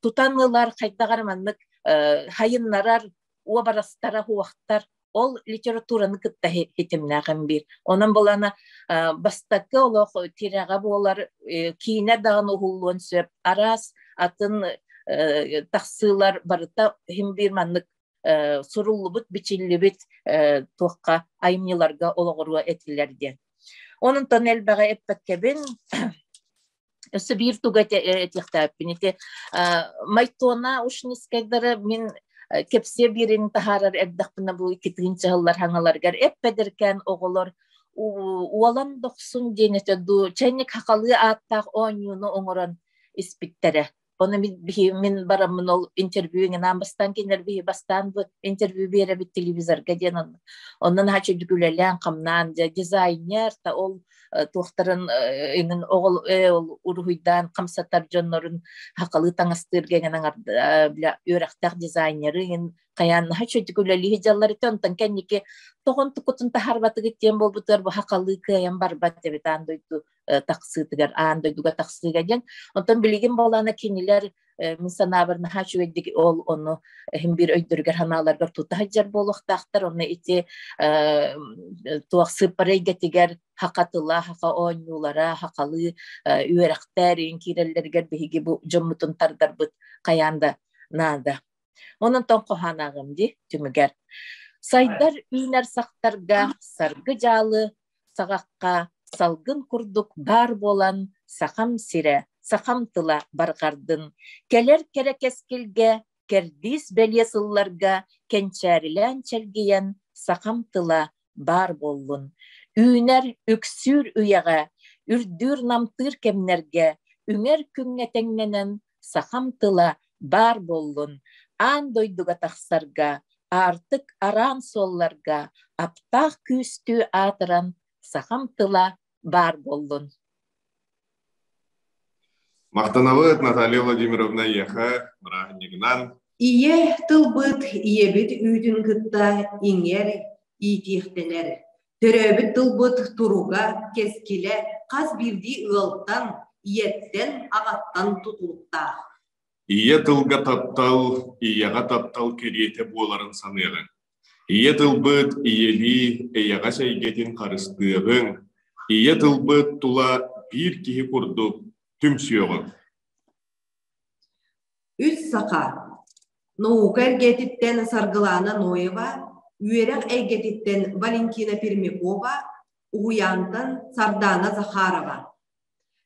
тутан ылар, хайдах эрэ маннык хайыннарар уобарастара уохтар ол литератураны кытта хитимнээхин биир. Онон булана бастакы олох тирэҕэ буолар киинэ даҕаны уһуллуон сөп. Араас атын тахсыылар барыта иһин биир маннык суруллубут, бичиллибит туохха айымньыларга олоҕуруо этилэр диэн. Онон элбэҕи эппэккэбин өссө биир тугу этиэхтээппин ити Майтона Ушницкайдары мин кэпсиэ биэрин таһаарар эрдэхпинэ бу икки тыһыынча хаҥаларыгар эппэдэркээн оҕолор уолан дохсун диэн этэ дуу чайник хахалыы ааттаах оонньууну оҥорон испиттэрэ. Оны мин бараммын ол интервью иҥин бастаан кинилэр биһи бастаан бу интервью биэрэбит телевизорга диэн онон наһаа үчүгдүк үлэлээн хамнаан дизайнер та ол туохтарын иҥин оҕол ол уруһуйдаан хамсатар дьоннорун хакалыы таҥастыырга иҥин үөрэхтээх дизайнеры иҥин хайаан наһаа үчүгдүк үлэлии дьаллар ити онтон кэнники тоҕон тукутун таһаарбатыгыт диэн буолбутугар бу хакалыы кыайан барбат эбит аан дойду тахсыытыгар аан дойдуга тахсыыга диэн. Онтон билигин буолаана кинилэр мин санаабар наһаа үчүгэйдик ол ону иһин биир өйдөрүгэр санааларыгар тута сылдьар буолуохтаахтар. Онно ити туох сыыппара эйгэтигэр хака тыла, хака оонньуулара, хакалыы үөрэхтэр иин киирэллэригэр биһиги бу дьоммутун тардарбыт хайаан да наада. Онон тоҥ хоһоон дии түмүгэр. Сайдар үүнэр сахтарга саргы дьаалы саҕахха салгын курдук баар буолан сахам сирэ, сахам тыла барҕардын, кэлэр кэрэ кэскилгэ, кэрдиис бэлиэ сылларга кэнчээрилээн чэлгийэн сахам тыла баар буоллун. Үүнэр, үксүүр үйэҕэ, үрдүүр намтыыр кэмнэргэ, үҥэр күҥҥэ тэҥнэнэн сахам тыла баар буоллун, аан дойдуга тахсарга, аартык араан суолларга аптаах күүстүү аатыран сахам тыла баар буоллун. Махтанабыт Наталья Владимировна эйиэхэ бырааһынньыгынан. Ийэ тылбыт ийэбит үүтүн кытта иҥэр, иитиэхтэнэр. Төрөөбүт тылбыт туруга, кэскилэ хас биирдии ыалтан, ийэттэн, аҕаттан тутулуктаах. Ийэ тылга таптал, ийэҕэ таптал кэриэтэ буоларын саныаҕыҥ. Ийэ тылбыт ийэлии эйэҕэс эйгэтин харыстыаҕыҥ, ийэ тылбыт тула биир киһи курдук түмсүөҕүҥ. Үс саха. Наука эргэтиттэн Саргылана Ноева, үөрэх эйгэтиттэн Валентина Пермякова, уһуйаантан Сардаана Захарова.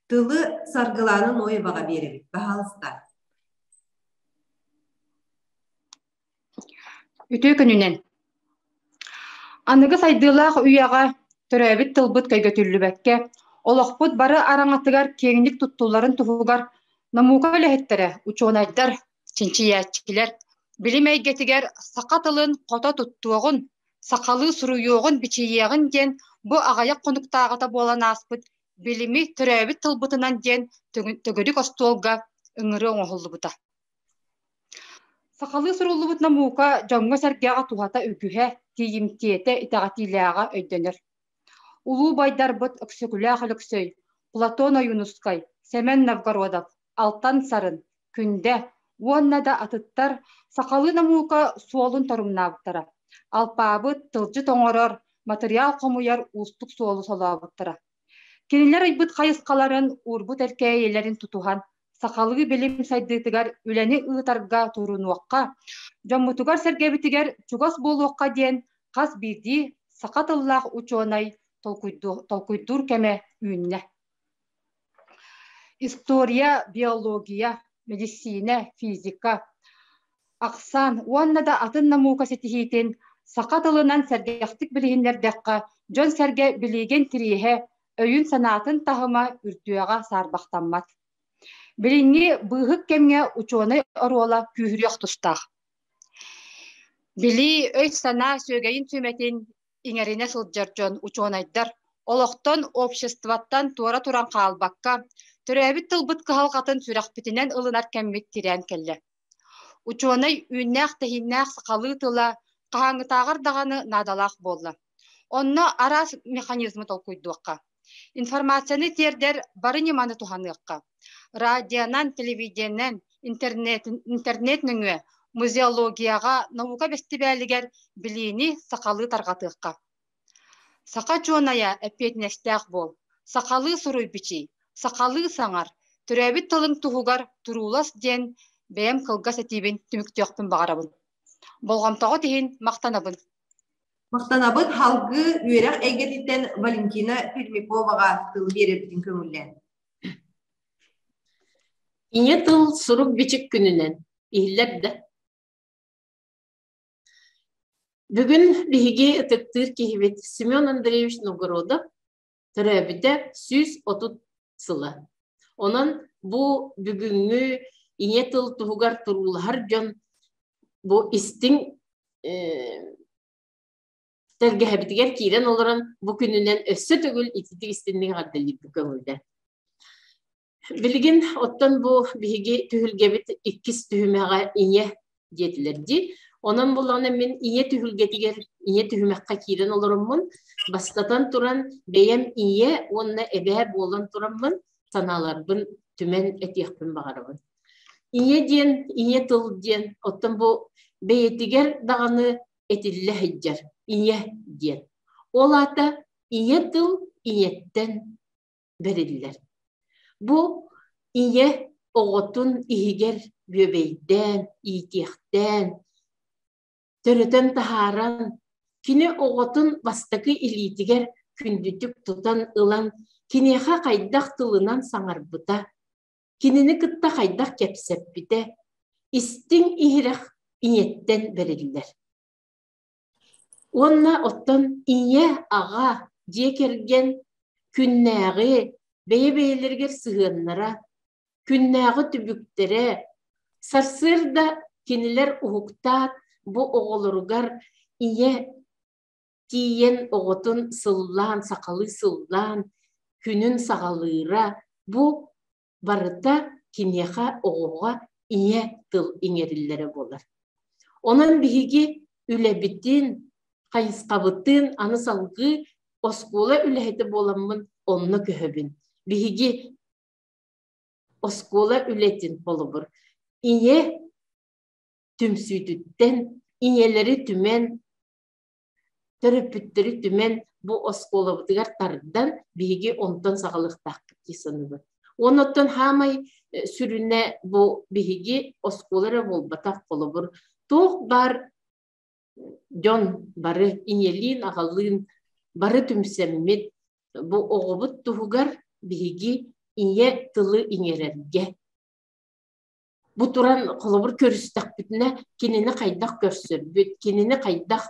Тылы Саргылана Ноеваҕа биэрэбит, баһаалыста. Үтүө күнүнэн. Аныгы сайдыылаах үйэҕэ төрөөбүт тылбыт көйгөтүллүбэккэ, олохпут бары араҥатыгар киэҥник туттулларын туһугар наука үлэһиттэрэ, учуонайдар, чинчийээччилэр билим эйгэтигэр саха тылын хото туттуоҕун, сахалыы суруйуоҕун-бичийиэҕин диэн бу аҕыйах хонуктааҕыта буолан ааспыт билими төрөөбүт тылбытынан диэн төгүрүк остуолга ыҥырыы оҥоһуллубута. Сахалыы суруллубут наука дьоҥҥо-сэргэҕэ туһата үгүһэ, тиийимтиэтэ, итэҕэтиилээҕэ өйдөнөр. Улуу байдарбыт Өксөкүлээх Өлөксөй, Платон Ойуунускай, Сэмэн Новгородов, Алтан Сарын, Күндэ уонна да атыттар сахалыы наука суолун торумнаабыттара, алпаабыт, тылдьыт оҥорор, матырыйаал хомуйар уустук суолу солообуттара. Кинилэр ыйбыт хайысхаларын, уурбут эркээйилэрин тутуһан, сахалыы билим сайдыытыгар үлэни ыытарга турунуохха, дьоммутугар-сэргэбитигэр чугас буолуохха диэн хас биирдии саха тыллаах учуонай толкуйдуур кэмэ үүннэ. История, биология, медицина, физика, ахсаан уонна да атын наука ситиһиитин саха тылынан сэргэхтик билиһиннэрдэххэ, дьон-сэргэ билиигин тириэһэ, өйүн-санаатын таһыма үрдүөҕэ саарбахтаммат. Билиҥҥи быыһык кэмҥэ учуонай оруола күүһүрүөх тустаах. Билии, өй-санаа сүөгэйин сүмэтин иҥэринэ сылдьар дьон учуонайдар олохтон, обществоттан туора туран хаалбакка, төрөөбүт тылбыт кыһалҕатын сүрэхпитинэн ылынар кэммит тирээн кэллэ. Учуонай үүннээх-тэһииннээх сахалыы тыла хаһааҥҥытааҕар даҕаны наадалаах буолла. Онно араас механизмы толкуйдуохха. Информацияны тиэрдэр бары ньыманы туһаныахха. Радионан, телевидениенэн, интернет, интернет нөҥүө музеологияҕа, наука бэстибээлигэр билиини сахалыы тарҕатыахха. Саха учуонайа эппиэтинэстээх буол, сахалыы суруй-бичий, сахалыы саҥар, төрөөбүт тылыҥ туһугар туруулас диэн бэйэм кылгас этиибин түмүктүөхпүн баҕарабын. Болҕомтоҕут иһин махтанабын. Махтанабыт халгыы үөрэх эйгэтиттэн Валентина Пермяковаҕа тыл биэрэрбитин көҥүллээн. Ийэ тыл сурук-бичик күнүнэн иһиллэр да Бүгүн биһиги ытыктыыр киһибит Семен Андреевич Новгородов төрөөбүтэ 130 сыла. Онон бу бүгүҥҥү ийэ тыл туһугар туруулаһар дьон бу истиҥ тэлгэһэбитигэр киирэн олорон бу күнүнэн өссө төгүл ититик истинник эҕэрдэлиирбит көҥүллэр. Билигин оттон бу биһиги түһүлгэбит иккис түһүмэҕэ ийэ диэтилэр дии. Онон буллаҕына мин ийэ түһүлгэтигэр ийэ түһүмэххэ киирэн олороммун, бастатан туран бэйэм ийэ уонна эбээ буолан тураммын санааларбын түмэн этиэхпин баҕарабын. Ийэ диэн, ийэ тыл диэн, оттон бу бэйэтигэр даҕаны этиллэ сылдьар ийэ диэн. Ол аата ийэ тыл ийэттэн бэриллэр. Бу ийэ оҕотун иһигэр бүөбэйдээн, иитиэхтээн, төрөтөн таһааран, кини оҕотун бастакы илиитигэр күндүтүк тутан ылан, киниэхэ хайдах тылынан саҥарбыта, кинини кытта хайдах кэпсэппитэ, истиҥ иһирэх ийэттэн бэриллэр. Уонна оттон ийэ, аҕа, дьиэ кэргэн күннээҕи бэйэ-бэйэлэригэр сыһыаннара, күннээҕи түбүктэрэ, сарсыарда кинилэр уһуктаат бу оҕолоругар ийэ тиийэн оҕотун сыллаан, сахалыы сыллаан күнүн саҕалыыра бу барыта киниэхэ оҕоҕо ийэ тыл иҥэриллэрэ буолар. Онон биһиги үлэбитин, хайысхабытын аны салгыы оскуола үлэһитэ буоламмын онно көһөбүн. Биһиги оскуола үлэтин холобур ийэ түмсүүтүттэн ийэлэри түмэн төрөппүттэри түмэн бу оскуолабытыгар тардан биһиги онтон саҕалыахтаахпыт дии саныыбын. Уонна оттон хаамай сүрүнэ бу биһиги оскуола эрэ буолбатах холобур туох баар дьон бары ийэлиин аҕалыын бары түмсэммит бу оҕобут туһугар биһиги ийэ тылы иҥэрэргэ Бу туран холобур көрүстэхпитинэ кинини хайдах көрсөрбүт, кинини хайдах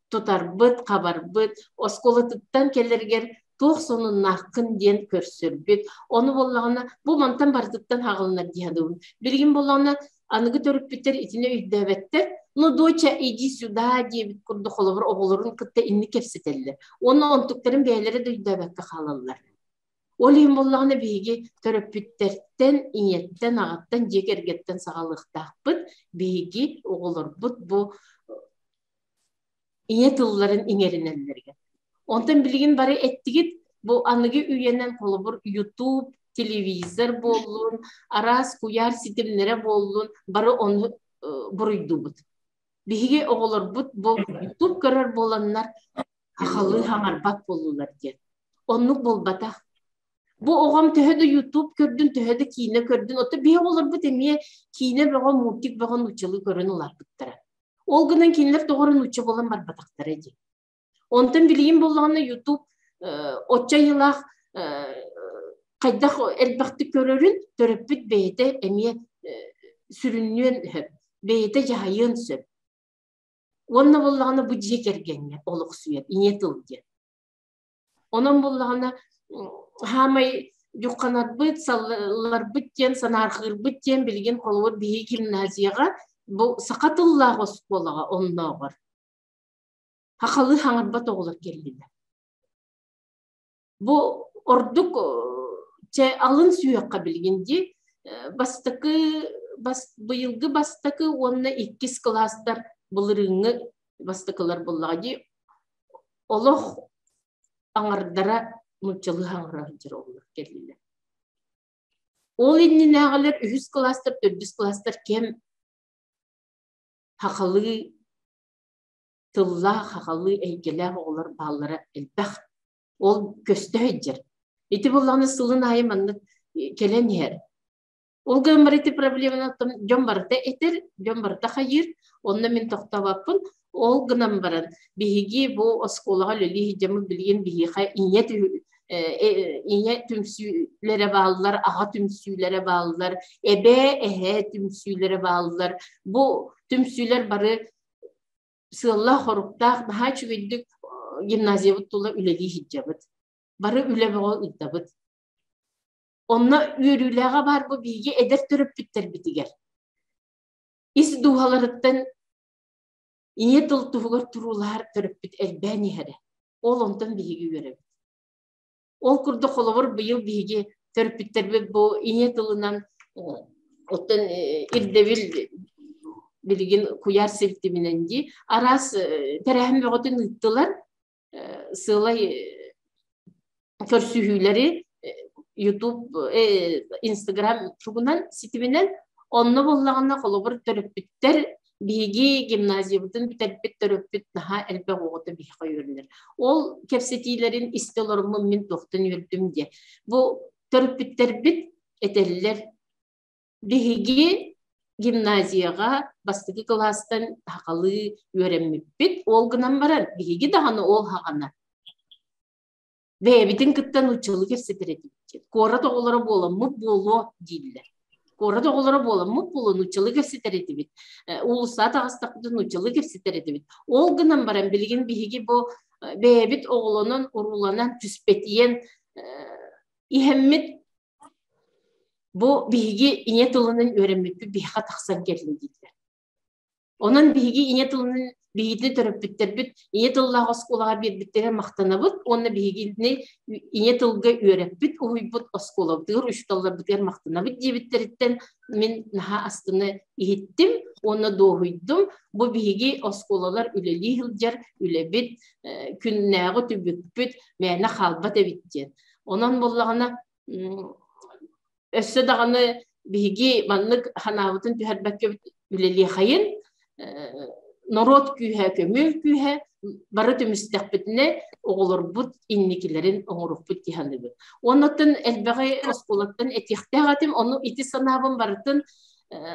тутарбыт, хабарбыт, оскуолатыттан кэлэригэр туох сонуннааххын диэн көрсөрбүт. Ону буоллаҕына бу мантан барытыттан хаҕылынар дии саныыбын. Билигин буоллаҕына аныгы төрөппүттэр итини өйдөөбөттөр. Ну, доча, иди сюда диэбит курдук холобур оҕолорун кытта инник кэпсэтэллэр. Уонна онтуктарын бэйэлэрэ да өйдөөбөккө хаалаллар. Ол иһин буоллаҕына биһиги төрөппүттэртэн, ийэттэн, аҕаттан, дьиэ кэргэттэн саҕалыахтаахпыт. Биһиги оҕолорбут бу ийэ тылларын иҥэринэллэригэр. Онтон билигин бары эттигит бу аныгы үйэнэн холобур YouTube, телевизор буоллун, араас куйаар ситимнэрэ буоллун, бары ону буруйдуубут. Биһиги оҕолорбут бу YouTube көрөр буоланнар сахалыы хаҥарбат буоллулар диэн. Оннук буолбатах. Бу оҕом төһө да YouTube көрдүн, төһө да киинэ көрдүн, ото биһи оҕолорбут эмиэ киинэ бөҕө, мультик бөҕө нууччалыы көрөн улааппыттара. Ол гынан кинилэр тоҕо нуучча буолан барбатахтара дии. Онтон билигин буоллаҕына YouTube оччо айылаах хайдах элбэхтик көрөрүн төрөппүт бэйэтэ эмиэ сүрүннүөн сөп, бэйэтэ дьаһайыан сөп. Уонна буоллаҕына бу дьиэ кэргэҥҥэ олохсуйар ийэ тыл диэн. Онон буоллаҕына хаамай дьухханарбыт, салларбыт диэн, санаарҕыырбыт диэн билигин холобур биһиги гимназияҕа бу саха тыллаах оскуолаҕа оннооҕор сахалыы хаҥарбат оҕолор кэллилэр. Бу ордук чэ алын сүһүөххэ билигин дии бастакы бас, быйылгы бастакы уонна иккис кылаастар былырыыҥҥы бастакылар буоллаҕа дии олох аҥардара нууччалыы хаҥара сылдьар оҕолор кэллилэр. Ол иннинээҕилэр үһүс кылаастар, төрдүс кылаастар кэм сахалыы тыллаах, сахалыы эйгэлээх оҕолор бааллара элбэх. Ол көстө сылдьар. Ити буоллаҕына сылын аайы маннык кэлэн иһэр. Ол гынан баран ити проблеманы дьон барыта этэр, дьон барыта хайыыр, онно мин тохтообоппун. Ол гынан баран биһиги бу оскуолаҕа үлэлии сылдьаммыт билигин биһиэхэ ийэ ийэ түмсүүлэрэ бааллар, аҕа түмсүүлэрэ бааллар, эбээ, эһээ түмсүүлэрэ бааллар. Бу түмсүүлэр бары сыаллаах-соруктаах наһаа үчүгэйдик гимназиябыт тула үлэлии сылдьабыт. Бары үлэ бөҕө ыытабыт. Онно үөрүүлээҕэ баар бу биһиги эдэр төрөппүттэрбитигэр. Ис дууһаларыттан ийэ тыл туһугар туруулаһар төрөппүт элбээн иһэрэ. Ол онтон биһиги үөрэбит. Ол курдук холобур быйыл биһиги төрөппүттэрбит бу ийэ тылынан оттон ирдэбил билигин куйаар ситиминэн дии араас тэрээһин бөҕөтүн ыыттылар сыалай көрсүһүүлэри YouTube, Instagram тугунан ситиминэн онно буоллаҕына холобур төрөппүттэр биһиги гимназиябытын бүтэрбит төрөппүт наһаа элбэх оҕото биһиэхэ үөрэнэр. Ол кэпсэтиилэрин истэ олороммун мин туохтан үөрдүм диye. Бу төрөппүттэрбит этэллэр биһиги гимназияҕа бастакы кылаастан сахалыы үөрэммиппит. Ол гынан баран биһиги даҕаны ол хаҕана бэйэбитин кытта нууччалыы кэпсэтэр этибит. Куорат оҕолоро буоламмыт буолуо дииллэр. Куорат оҕолоро буоламмыт буолуо нууччалыы кэпсэтэр этибит. Уулуссаҕа таҕыстахпытына нууччалыы кэпсэтэр этибит. Ол гынан баран билигин биһиги бу бэйэбит оҕолонон, урууланан, түспэтийэн иһэммит бу биһиги ийэ тылынан үөрэммиппит биһиэхэ тахсан кэллин дииллэр. Онон биһиги ийэ тылынан биһигини төрөппүттэрбит ийэ тыллаах оскуолаҕа биэрбиттэригэр махтанабыт уонна биһигини ийэ тылга үөрэппит, уһуйбут оскуолабытыгар, учууталларбытыгар махтанабыт диэбиттэриттэн мин наһаа астына иһиттим уонна дуоһуйдум. Бу биһиги оскуолалар үлэлии сылдьар үлэбит, күннээҕи түбүкпүт мээнэ хаалбат эбит диэн. Онон буоллаҕына өссө даҕаны биһиги маннык санаабытын түһэрбэккэ үлэлиэхэйин норуот күүһэ көмүөл күүһэ бары түмүстэхпитинэ оҕолорбут инникилэрин оҥорукпут дии саныыбын. Оннуттан элбэҕи оскуолаттан этиэхтээх этим, ону ити санаабын барытын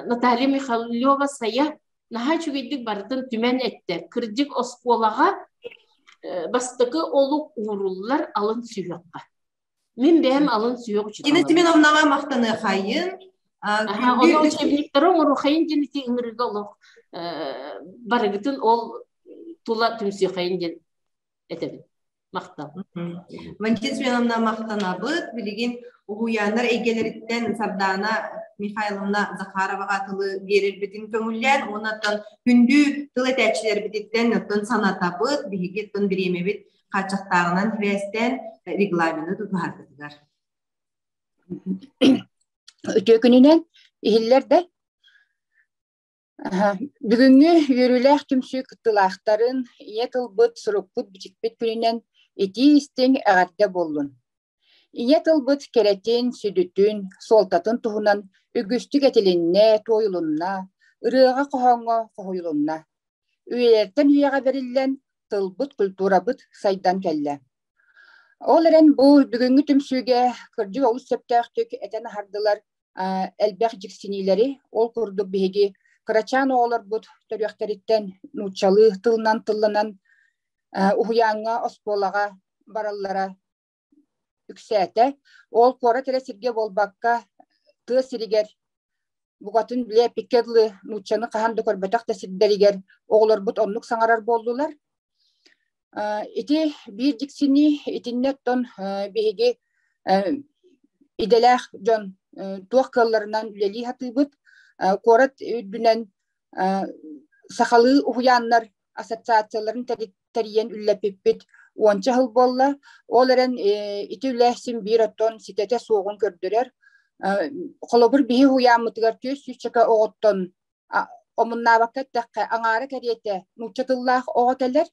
Наталья Михайлова Сайа наһаа үчүгэйдик барытын түмэн эттэ. Кырдьык оскуолаҕа бастакы олук ууруллар алын сүһүөххэ. Мин бэйэм алын сүһүөх учууталым. Дина Семеновнаҕа махтаныахайын. Ону учебниктары оҥоруохайын диэн ити ыҥырыыга олох барыгытын ол тула түмсүөхайын диэн этэбин. Махтал. Валентина Семеновна махтанабыт. Билигин уһуйааннар эйгэлэриттэн Сардаана Михайловна Захароваҕа тылы биэрэрбитин көҥүллээн, уоннаттан күндү тыл этээччилэрбититтэн оттон санатабыт, биһиги оттон бириэмэбит хааччахтааҕынан сибээстээн регламены тутуһарбытыгар. Үтүө күнүнэн иһиллэр да Бүгүҥҥү үөрүүлээх түмсүү кыттыылаахтарын ийэ тылбыт, сурукпут, бичикпит күнүнэн итии-истиҥ эҕэрдэ буоллун! Ийэ тылбыт кэрэтин, сүдүтүн, суолтатын туһунан үгүстүк этилиннэ, туойулунна, ырыаҕа-хоһооҥҥо хоһуйулунна. Үйэлэртэн үйэҕэ бэриллэн, тылбыт, культурабыт сайдан кэллэ. Ол эрэн бу бүгүҥҥү түмсүүгэ кырдьык олус сөптөөхтүк этэн аһардылар элбэх дьиксиниилэри, ол курдук биһиги кырачаан оҕолорбут төрүөхтэриттэн нууччалыы тылынан тылланан уһуйааҥҥа, оскуолаҕа бараллара үксээтэ. Ол куорат эрэ сиргэ буолбакка, тыа сиригэр букатын били эппиккэ дылы нууччаны хаһан да көрбөтөх да сирдэригэр оҕолорбут оннук саҥарар буоллулар. Ити биир дьиксинии итиннэ оттон биһиги идэлээх дьон туох кыалларынан үлэлии сатыыбыт. Куорат үрдүнэн сахалыы уһуйааннар ассоциацияларын тэрийэн үллэппиппит уонча сыл буолла. Ол эрэн ити үлэ син биир оттон ситэтэ суоҕун көрдөрөр. Холобур, биһи уһуйааммытыгар түөрт сүүсчэкэ оҕоттон омуннаабакка эттэххэ, аҥаара кэриэтэ нуучча тыллаах оҕо кэлэр,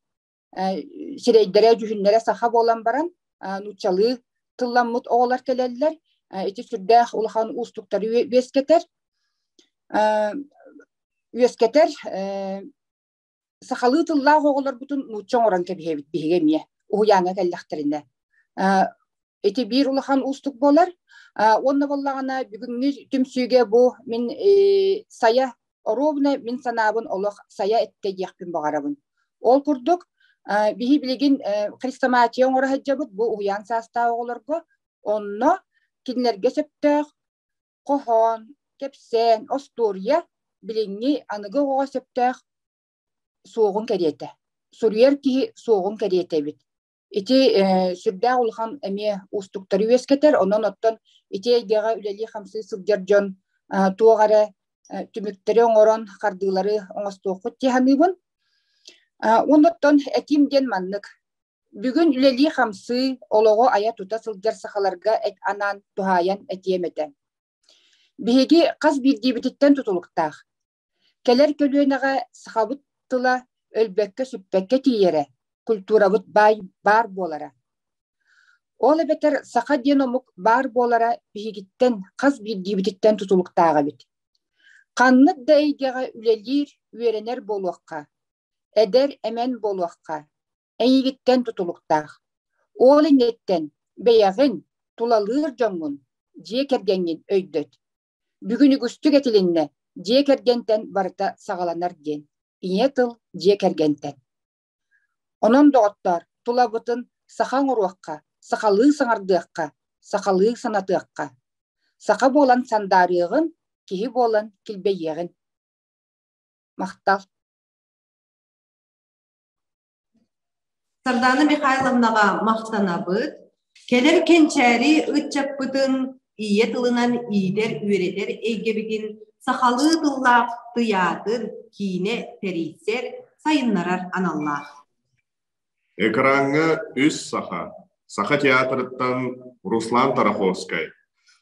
сирэйдэрэ, дьүһүннэрэ саха буолан баран, нууччалыы тылламмыт оҕолор кэлэллэр. Ити сүрдээх улахан уустуктары үөскэтэр. Үөскэтэр сахалыы тыллаах оҕолорбутун нуучча оҥорон кэбиһэбит биһиги эмиэ уһуйааҥҥа кэллэхтэринэ. Ити биир улахан уустук буолар. Уонна буоллаҕына бүгүҥҥү түмсүүгэ бу мин сайа оруобуна мин санаабын олох сайа эттэ диэхпин баҕарабын. Ол курдук биһи билигин хрестоматия оҥоро сылдьабыт бу уһуйаан саастаах оҕолорго. Онно кинилэргэ сөптөөх хоһоон, кэпсээн, остуоруйа билиҥҥи аныгы оҕоҕо сөптөөх суоҕун кэриэтэ. Суруйар киһи суоҕун кэриэтэ эбит. Ити сүрдээх улахан эмиэ уустуктары үөскэтэр. Онон оттон ити эйгэҕэ үлэлии-хамсыы сылдьар дьон туох эрэ түмүктэри оҥорон хардыылары оҥостуоххут дии саныыбын. Оннуттан этиим диэн маннык. Бүгүн үлэлии-хамсыы, олоҕу айа-тута сылдьар сахаларга анаан туһаайан этиэм этэ. Биһиги хас биирдиибититтэн тутулуктаах. Кэлэр көлүөнэҕэ сахабыт тыла өлбөккө-сүппэккэ тиийэрэ, культурабыт баай баар буолара. Ол эбэтэр саха диэн омук баар буолара биһигиттэн хас биирдиибититтэн тутулуктаах эбит. Ханнык да эйгэҕэ үлэлиир, үөрэнэр буолуохха, эдэр эмэн буолуохха, эйигиттэн тутулуктаах. Ол инниттэн бэйэҕин, тулалыыр дьоҥҥун, дьиэ кэргэҥҥин өйдөт. Бүгүн үгүстүк этилиннэ, дьиэ кэргэнтэн барыта саҕаланар диэн. Ийэ тыл дьиэ кэргэнтэн. Онон, доҕоттоор, тулабытын саха оҥоруохха, сахалыы саҥардыахха, сахалыы санатыахха. Саха буолан сандаарыаҕын, киһи буолан килбэйиэҕин. Махтал. Сардаана Михайловнаҕа махтанабыт. Кэлэр кэнчээри ыччаппытын ийэ тылынан иитэр-үөрэтэр эйгэбитин сахалыы тыллаах тыйаатыр, киинэ тэрийсэр, сайыннарар аналлаах. Экраҥҥа үс саха, Саха театрыттан Руслан Тараховскай,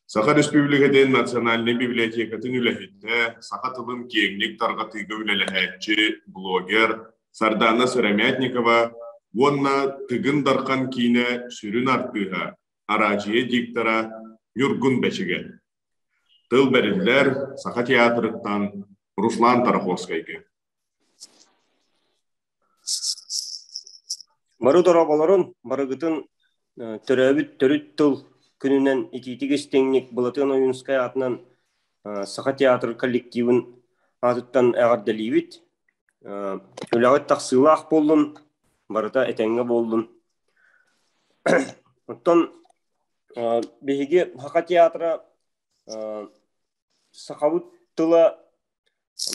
Саха Республикатын национальнай библиотекатын үлэһитэ, саха тылын киэҥник тарҕатыыга үлэлэһээччи, блогер Сардаана Сыромятникова уонна Тыгын Дархан киинэ сүрүн артыыһа, араадьыйа диктора Ньургун Бэчигэн. Тыл бэриллэр Саха театрыттан Руслан Тараховскайга. Бары дорооболорун, барыгытын төрөөбүт төрүт тыл күнүнэн итиитик истиҥник Былатыан Ойуунскай аатынан Саха театр коллективын аатыттан эҕэрдэлиибит. Үлэҕит тахсыылаах буоллун, барыта этэҥҥэ буоллун. Оттон биһиги Саха театра сахабыт тыла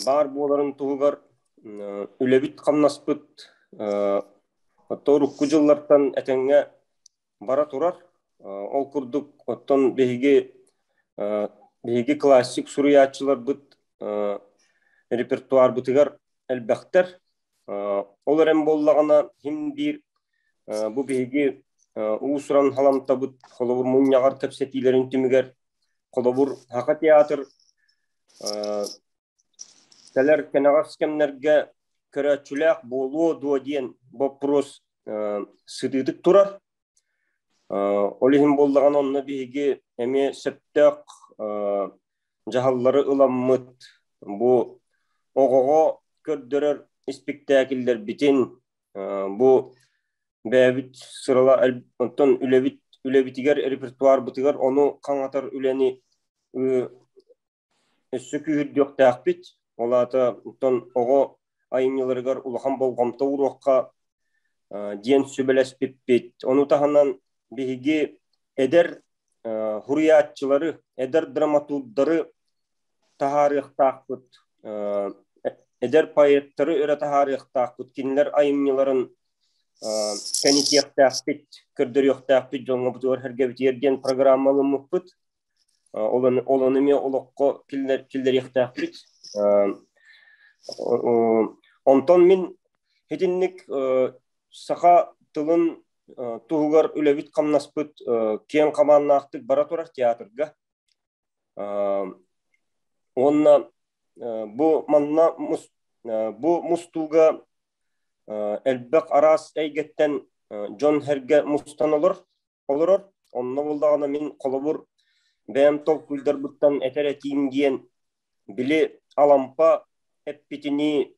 баар буоларын туһугар үлэбит-хамнаспыт оттон урукку дьыллартан этэҥҥэ бара турар. Ол курдук оттон биһиги биһиги классик суруйааччыларбыт репертуарбытыгар элбэхтэр. Ол эрэн буоллаҕына син биир бу биһиги уус-уран халамтабыт холобур мунньаҕар кэпсэтиилэрин түмүгэр холобур Саха театр кэлэр кэнэҕэс кэмнэргэ көрөөччүлээх буолуо дуо диэн боппуруос сытыытык турар. Ол иһин буоллаҕына онно биһиги эмиэ сөптөөх дьаһаллары ыламмыт бу оҕоҕо көрдөрөр испиктээкиллэрбитин бу бэйэбит сырала оттон үлэбит үлэбитигэр репертуарбытыгар ону хаҥатар үлэни өссө күүһүрдүөхтээхпит. Ол аата оттон оҕо айымньыларыгар улахан болҕомто ууруохха диэн сүбэлэспиппит. Ону таһынан биһиги эдэр суруйааччылары, эдэр драматурдары таһаарыахтаахпыт, эдэр поэттары өрө таһаарыахтаахпыт, кинилэр айымньыларын кэнитиэхтээхпит, көрдөрүөхтээхпит дьоҥҥо бутугар-сэргэбитигэр диэн программа ылыммыппыт. Ол ону эмиэ олоххо киллэриэхтээхпит. Онтон мин итинник саха тылын туһугар үлэбит-хамнаспыт киэҥ хабааннаахтык бара турар театрга. Уонна бу манна бу мустууга элбэх араас эйгэттэн дьон-сэргэ мустан олорор. Онно буоллаҕына мин холобур бэйэм толкуйдарбыттан этэр этиим диэн били Алампа эппитинии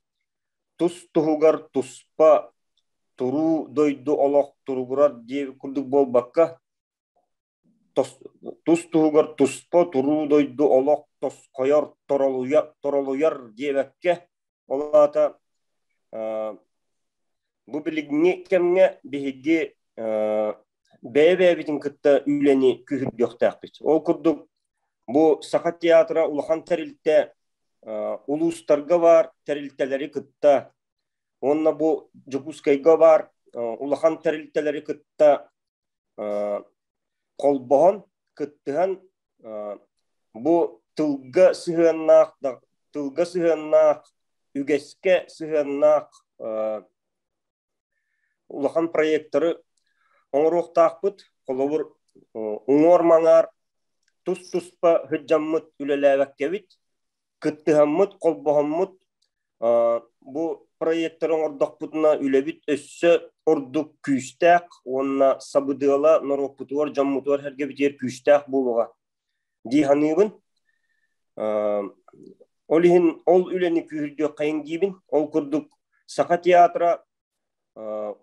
тус туһугар туспа туруу дойду олох туругурар диэбит курдук буолбакка тус туһугар туспа туруу дойду олох тосхойор торолуйар диэбэккэ ол аата бу билиҥҥи кэмҥэ биһиги бэйэ-бэйэбитин кытта үлэни күүһүрдүөхтээхпит. Ол курдук бу Саха театра улахан тэрилтэ улуустарга баар тэрилтэлэри кытта уонна бу Дьокуускайга баар Улахан тэрилтэлэри кытта холбоһон, кыттыһан бу тылга сыһыаннаах тылга сыһыаннаах, үгэскэ сыһыаннаах улахан проекттары оҥоруохтаахпыт. Холобур, уҥуор-маҥаар тус-туспа сылдьаммыт үлэлээбэккэбит, кыттыһаммыт, холбоһоммут бу проекттары оҥордохпутуна үлэбит өссө ордук күүстээх уонна сабыдыала норуоппутугар, дьоммутугар сэргэбитигэр күүстээх буолуоҕа дии саныыбын. Ол иһин ол үлэни күүһүрдүөххэйиҥ диибин. Ол курдук Саха театра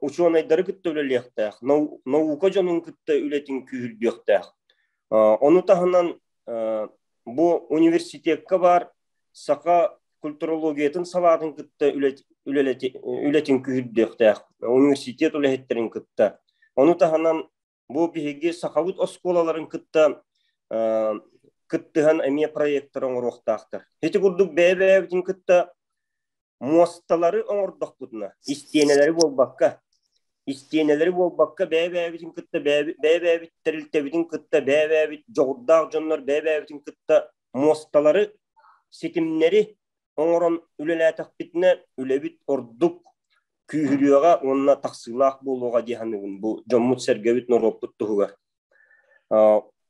учуонайдары кытта үлэлиэхтээх, наука дьонун кытта үлэтин күүһүрдүөхтээх. Ону таһынан бу университекка баар саха культурологиятын салаатын кытта үлэтин күүһүрдүөхтээх, университет үлэһиттэрин кытта. Ону таһынан бу биһиги сахабыт оскуолаларын кытта кыттыһан эмиэ проекттар оҥоруохтаахтар. Ити курдук бэйэ-бэйэбитин кытта муосталары оҥордохпутуна, истиэнэлэри буолбакка, истиэнэлэри буолбакка бэйэ-бэйэбитин кытта бэйэ-бэйэбит тэрилтэбитин кытта бэйэ-бэйэбит дьоҕурдаах дьоннор бэйэ-бэйэбитин кытта муосталары, ситимнэри оҥорон үлэлээтэхпитинэ үлэбит ордук күүһүрүөҕэ уонна тахсыылаах буолуоҕа дии саныыбын бу дьоммут-сэргэбит, норуоппут туһугар.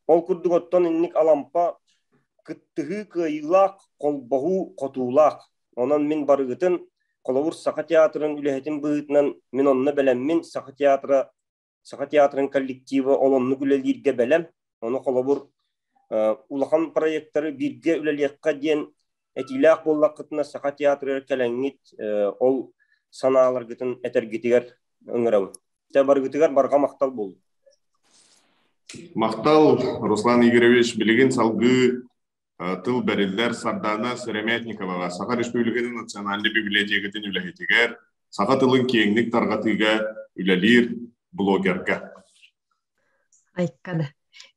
Ол курдук оттон инник Алампа кыттыһыы кыайыылаах, холбоһуу хотуулаах. Онон мин барыгытын, холобур, Саха театрын үлэһитин быһыытынан мин онно бэлэммин, Саха театра Саха театрын коллектива ол оннук үлэлииргэ бэлэм. Ону холобур, улахан проекттары бииргэ үлэлиэххэ диэн этиилээх буоллаххытына Саха театрыгар кэлэҥҥит ол санааларгытын этэргитигэр ыҥырабын. Тэ барыгытыгар барҕа махтал буолун. Махтал, Руслан Игоревич, билигин салгыы тыл бэриллэр Сардаана Сыромятниковаҕа Саха Республикатын национальнай библиотекатын үлэһитигэр, саха тылын киэҥник тарҕатыыга үлэлиир блогерга. Айкада.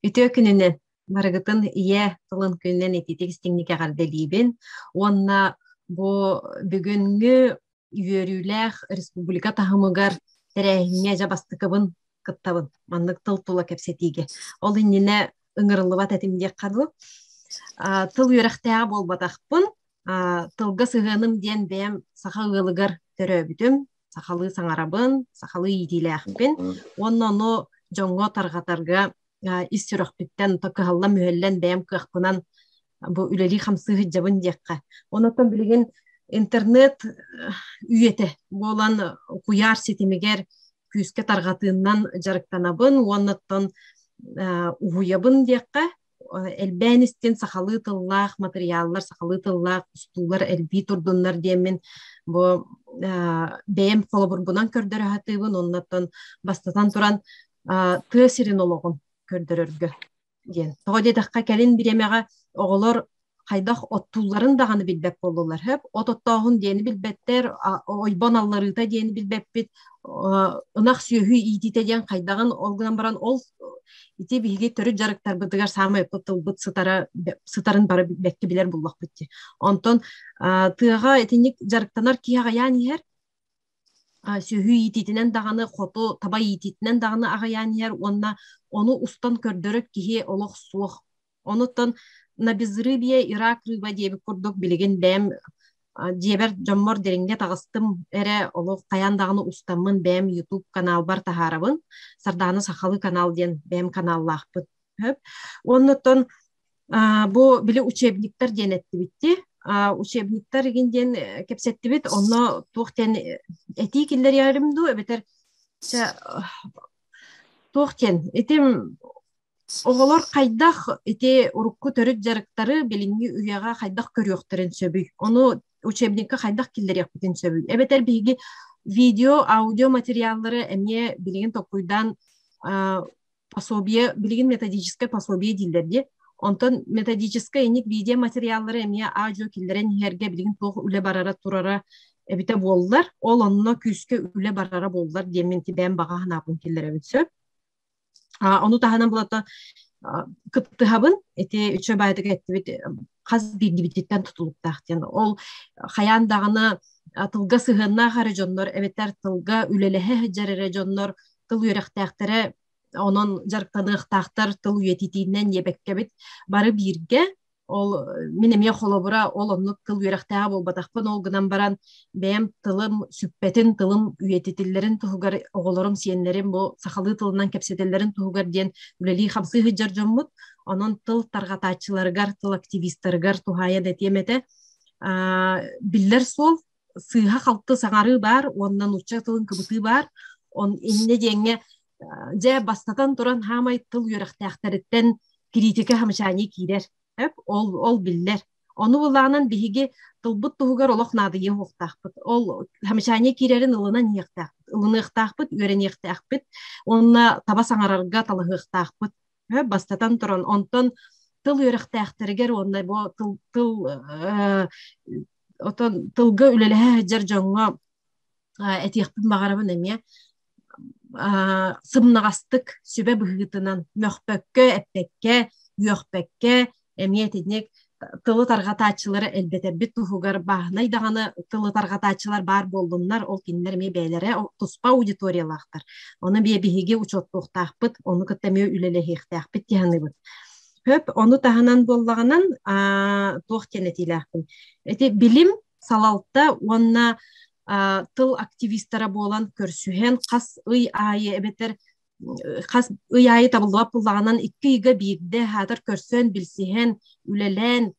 Үтүө күнүнэн барыгытын ийэ тылын күнүнэн ититик истиҥник эҕэрдэлиибин уонна бу бүгүҥҥү үөрүүлээх республика таһымыгар тэрээһиҥҥэ дьэ бастакыбын кыттабын маннык тыл тула кэпсэтиигэ. Ол иннинэ ыҥырыллыбат этим диэххэ дылы. Тыл үөрэхтээҕэ буолбатахпын. Тылга сыһыаным диэн бэйэм саха ыалыгар төрөөбүтүм, сахалыы саҥарабын, сахалыы иитиилээхпин уонна ону дьоҥҥо тарҕатарга ис сүрэхпиттэн кыһаллан-мүһэллэн бэйэм кыахпынан бу үлэлии-хамсыы сылдьабын диэххэ. Онон билигин интернет үйэтэ буолан куйаар ситимигэр күүскэ тарҕатыынан дьарыктанабын уонна оттон уһуйабын диэххэ элбээн истин сахалыы тыллаах матырыйааллар, сахалыы тыллаах устуулар элбии турдуннар диэммин бу бэйэм холобурбунан көрдөрө сатыыбын оннуттан бастатан туран тыа сирин олоҕун көрдөрөргө диэн. Тоҕо диэтэххэ кэлин бириэмэҕэ оҕолор хайдах оттуулларын даҕаны билбэт буоллулар. Хөп от оттооһун диэни билбэттэр, ойбон алларыыта диэни билбэппит, ынах сүөһү иитиитэ диэн хайдаҕын ол гынан баран ол ити биһиги төрүт дьарыктарбытыгар саамай тылбыт сытара сытарын бары бэккэ билэр буллахпыт дии. Онтон тыаҕа итинник дьарыктанар киһи аҕыйаан иһэр, сүөһү иитиитинэн даҕаны, хоту таба иитиитинэн даҕаны аҕыйаан иһэр уонна ону устан көрдөрөр киһи олох суох. Онуттан на безрыбье и рак рыба диэбит курдук билигин бэйэм дьиэбэр дьоммор дириҥҥэ таҕыстым эрэ олох хайаан даҕаны устаммын бэйэм YouTube каналбар таһаарабын. Сардаана сахалыы канал диэн бэйэм каналлаахпын. Уоннаттан бу били учебниктар диэн эттибитти. Учебниктар игин диэн кэпсэттибит. Онно туох диэн этии киллэриэрим дуу эбэтэр туох диэн итим оҕолор хайдах ити урукку төрүт дьарыктары билиҥҥи үйэҕэ хайдах көрүөхтэрин сөбүй? Ону учебникка хайдах киллэриэхпитин сөбүй? Эбэтэр биһиги видео, аудио материаллары эмиэ билигин толкуйдаан пособие, билигин методическое пособие дииллэр дии. Онтон методическай инник видео материаллары эмиэ аудио киллэрэн иһэргэ билигин туох үлэ барара турара эбитэ буоллар, ол онно күүскэ үлэ барара буоллар диэммин тибээн баҕа санаабын киллэрэбин сөп. Ону таһынан булата кыттыһабын ити үчүгэй баайдык эттибит хас биирдибититтэн тутулуктаах диэн. Ол хайаан даҕаны Тылга сыһыаннаах эрэ дьоннор эбэтэр тылга үлэлэһэ сылдьар эрэ дьоннор тыл үөрэхтээхтэрэ онон дьарыктаныахтаахтар тыл үйэтитиинэн диэбэккэбит бары бииргэ ол мин эмиэ холобура ол оннук тыл үөрэхтээҕэ буолбатахпын ол гынан баран бэйэм тылым сүппэтин тылым үйэтитиллэрин туһугар оҕолорум сиэннэрим бу сахалыы тылынан кэпсэтэллэрин туһугар диэн үлэлии хамсыы сылдьар дьоммут онон тыл тарҕатааччыларыгар тыл активистарыгар туһаайан этиэм этэ биллэр суол сыыһа-халты саҥарыы баар уонна нуучча тылын кыбытыы баар он иннэ диэҥҥэ дьэ бастатан туран хаамай тыл үөрэхтээхтэриттэн критика хамчаанньа киирэр ол ол биллэр ону былаанан биһиги тылбыт туһугар олох наадыйыа суохтаахпыт ол хамчаанньа киирэрин ылынан иһиэхтээхпит ылыныахтаахпыт үөрэниэхтээхпит уонна таба саҥарарга талаһыахтаахпыт бастатан туран онтон тыл үөрэхтээхтэригэр уонна бу тыл тыл отон тылга үлэлэһэ сылдьар дьоҥҥо этиэхпин баҕарабын эмиэ сымнаҕастык сүбэ быһыытынан мөхпөккө, эппэккэ, үөхпэккэ эмиэ итинник тылы тарҕатааччылары элбэтэрбит туһугар бааһынай даҕаны тылы тарҕатааччылар баар буоллуннар, ол кинилэр эмиэ бэйэлэрэ туспа аудиториялаахтар. Ону эмиэ биһиги учуоттуохтаахпыт, ону кытта эмиэ үлэлэһиэхтээхпит дии саныыбын. Хөп, ону таһынан буоллаҕынан, туох диэн этиилээхпин. Ити билим, салалта уонна тыл активистара буолан көрсүһэн хас ый аайы эбэтэр хас ый аайы табыллыбат буоллаҕынан икки ыйга биирдэ аатар көрсөн, билсиһэн, үлэлээн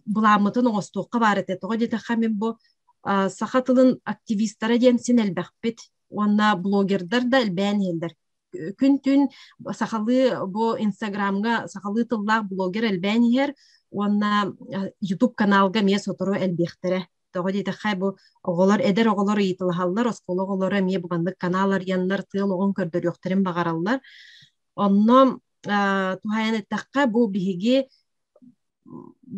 былааммытын оҥостуохха баар этэ. Тоҕо диэтэххэ мин бу саха тылын активистара диэн син элбэхпит уонна блогердар да элбээн иһэллэр. Күн-түүн сахалыы бу Инстаграмҥа сахалыы тыллаах блогер элбээн иһэр уонна YouTube каналга эмиэ сотору элбиэхтэрэ. Тоҕо диэтэххэ, бу оҕолор, эдэр оҕолор ыйыталаһаллар, оскуола оҕолоро эмиэ бу маннык канал арыйаннар тыал оҕун көрдөрүөхтэрин баҕараллар. Онно туһаайан эттэххэ, бу биһиги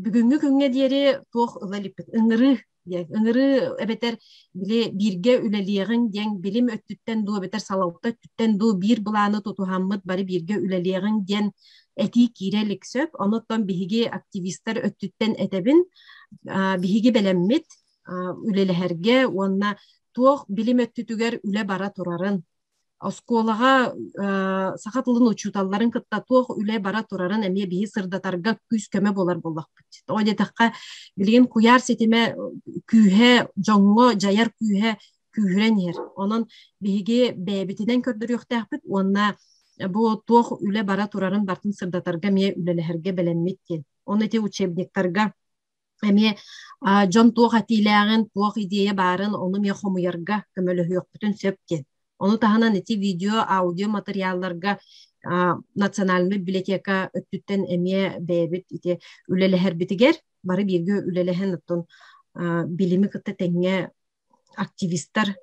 бүгүҥҥү күҥҥэ диэри туох ыла иликпит ыҥырыы диэн ыҥырыы эбэтэр били бииргэ үлэлиэҕиҥ диэн билим өттүттэн дуу эбэтэр салалта өттүттэн дуу биир былааны тутуһаммыт бары бииргэ үлэлиэҕиҥ диэн этии киирэ илик сөп. Онуттан биһиги активистар өттүттэн этэбин биһиги бэлэммит үлэлэһэргэ уонна туох билим өттүтүгэр үлэ бара турарын оскуолаҕа саха тылын учууталларын кытта туох үлэ бара турарын эмиэ биһи сырдатарга күүс-көмө буолар буоллахпыт. Тоҕо диэтэххэ, билигин куйаар ситимэ күүһэ, дьоҥҥо дьайар күүһэ күүһүрэн иһэр. Онон биһиги бэйэбитинэн көрдөрүөхтээхпит уонна бу туох үлэ бара турарын барытын сырдатарга эмиэ үлэлэһэргэ бэлэммит диэн. Оны ити учебниктарга эмиэ дьон туох этиилээҕин, туох идея баарын ону эмиэ хомуйарга көмөлөһүөхпүтүн сөп диэн. Ону таһынан ити видео, аудио материалларга национальнай библиотека өттүттэн эмиэ бэйэбит ити үлэлэһэрбитигэр бары бииргэ үлэлэһэн оттон билими кытта тэҥҥэ активистар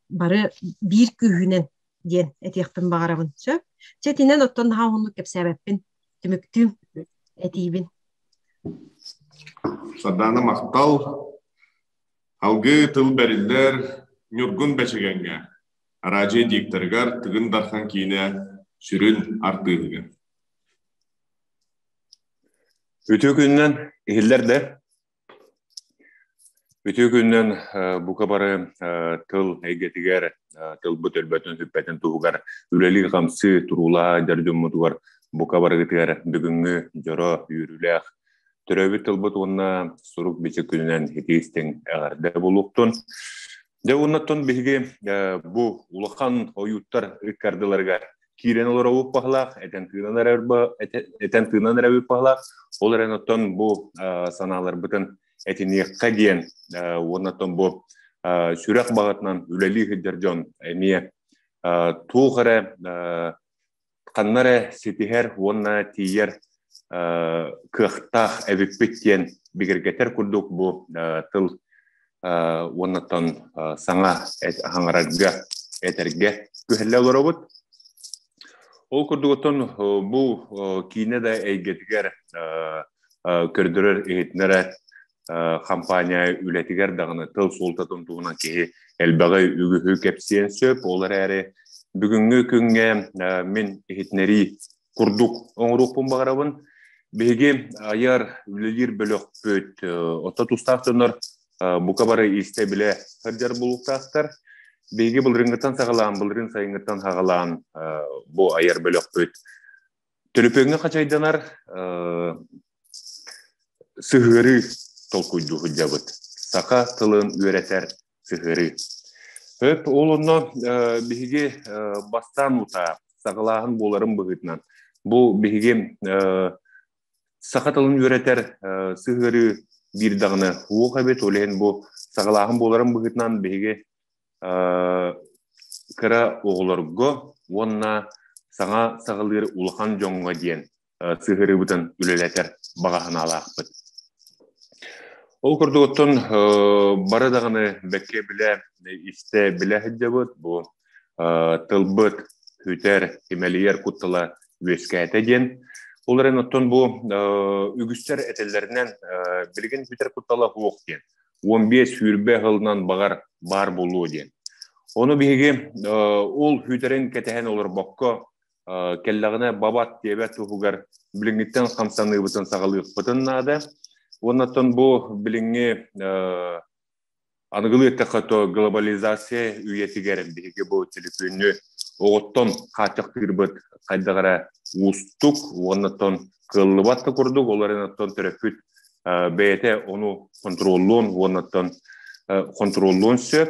бары биир күүһүнэн диэн этиэхпин баҕарабын. Сөп. Чэ итинэн оттон наһаа уһуннук кэпсээбэппин. Түмүктүүм этиибин. Сардаана махтал. Алгыы тыл бэриллэр Ньургун Бэчэгэҥҥэ, араадьыйа дикторыгар Тыгын Дархан киинэ сүрүн артыыһыгар. Үтүө күнүнэн иһиллэр да Үтүө күнүнэн бука бары тыл эйгэтигэр тылбыт өлбөтүн-сүппэтин туһугар үлэлии-хамсыы туруулаһа дьар дьоммутугар бука барыгытыгар бүгүҥҥү дьоро үөрүүлээх төрөөбүт тылбыт уонна сурук-бичик күнүнэн итии-истиҥ эҕэрдэ буолуохтун. Дьэ уоннаттан биһиги бу улахан ойууттар ыккардыларыгар киирэн олоробут баһылаах, этэн тыынан эрэр этэн тыынан эрэбит баһылаах. Ол эрэн оттон бу санааларбытын этиниэххэ диэн уонна оттон бу сүрэх баҕатынан үлэлии сылдьар дьон эмиэ туох эрэ ханна эрэ ситиһэр уонна тиийэр кыахтаах эбиппит диэн бигэргэтэр курдук бу тыл уоннаттан саҥа хаҥарарга этэргэ күһэллэ олоробут. Ол курдук оттон бу киинэ да эйгэтигэр көрдөрөр иһитинэрэ компания үлэтигэр даҕаны тыл суолтатын туһунан киһи элбэҕи үгүһү кэпсиэн сөп. Ол эрээри бүгүҥҥү күҥҥэ мин иһитинэрии курдук оҥоруохпун баҕарабын. Биһиги айар, үлэлиир бөлөхпүт, отто тустаах дьоннор бука бары истэ билэ сылдьар булуктаахтар. Биһиги былырыыҥҥыттан саҕалаан, былырыын сайыҥҥыттан саҕалаан бу айар бөлөхпүт төлөпүөҥҥэ хачайданар сыһыарыы толкуйдуу сылдьабыт. Саха тылын үөрэтэр сыһыарыы. Өп, ол онно биһиги бастаан утаа саҕалааһын буоларын быһыытынан бу биһиги саха тылын үөрэтэр сыһыарыы биир даҕаны уох эбит, ол иһин бу саҕалааһын буоларын быһыытынан биһиги кыра оҕолорго уонна саҥа саҕалыыр улахан дьоҥҥо диэн сыһыарыыбытын үлэлэтэр баҕа санаалаахпыт. Ол курдук оттон бары даҕаны бэккэ билэ, истэ билэ сылдьабыт. Бу тылбыт сүтэр, имэлийэр куттала үөскээтэ диэн. Ол эрэн оттон бу үгүстэр этэллэринэн билигин сүтэр куттала суох диэн. 15 сүүрбэ сылынан баҕар баар буолуо диэн. Ону биһиги ол сүтэрин кэтэһэн олорбокко кэллэҕинэ бабат диэбэт туһугар билиҥҥиттэн хамсаныыбытын саҕалыахпытын наада. Уоннаттан бу билиҥҥи аныгылыы эттэххэ то глобализация үйэтигэр биһиги бу телефөннү оҕоттон хааччахтыырбыт хайдах эрэ уустук уоннаттан кыаллыбат да курдук, ол эрэн оттон төрөппүт бэйэтэ ону хонтуруоллуон уоннаттан хонтуруоллуон сөп.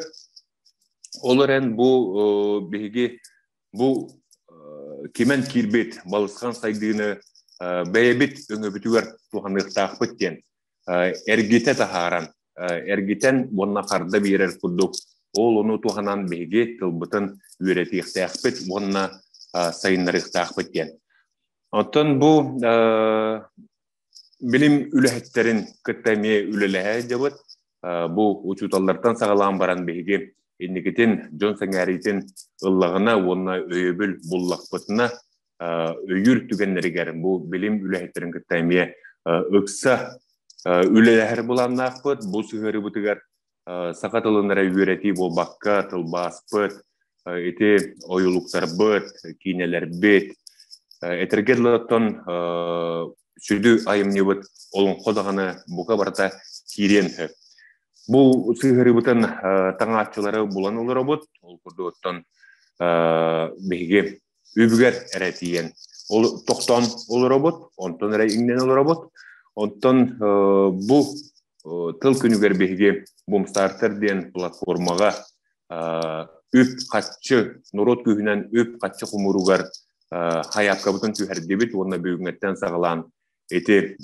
Ол эрэн бу биһиги бу кимэн киирбит балысхан сайдыыны бэйэбит өҥөбүтүгэр туһаныахтаахпыт диэн эргитэ таһааран, эргитэн уонна харда биэрэр курдук ол ону туһанан биһиги тылбытын үөрэтиэхтээхпит уонна сайыннарыахтаахпыт диэн. Оттон бу билим үлэһиттэрин кытта эмиэ үлэлэһэ сылдьабыт. Бу учууталлартан саҕалаан баран биһиги инникитин дьон сэҥээриитин ыллаҕына уонна өйөбүл буллахпытына өйүүр түгэннэригэр бу билим үлэһиттэрин кытта эмиэ ыкса үлэлэһэр былааннаахпыт. Бу сыһыарыыбытыгар саха тылын эрэ үөрэтии буолбакка, тылбааспыт, ити ойулуктарбыт, киинэлэрбит, этэргэ дылы сүдү айымньыбыт олоҥхо даҕаны бука барыта киириэн сөп. Бу сыһыарыыбытын таҥааччылары булан олоробут. Ол курдук оттон биһиги үбүгэр эрэ тиийэн ол тохтоон олоробут, онтон эрэ иҥнэн олоробут. Онтон бу тыл күнүгэр биһиги Бумстартер диэн платформаҕа үп-харчы, норуот күүһүнэн үп-харчы хомууругар хайаапкабытын түһэрдибит уонна бүгүҥҥэттэн саҕалаан ити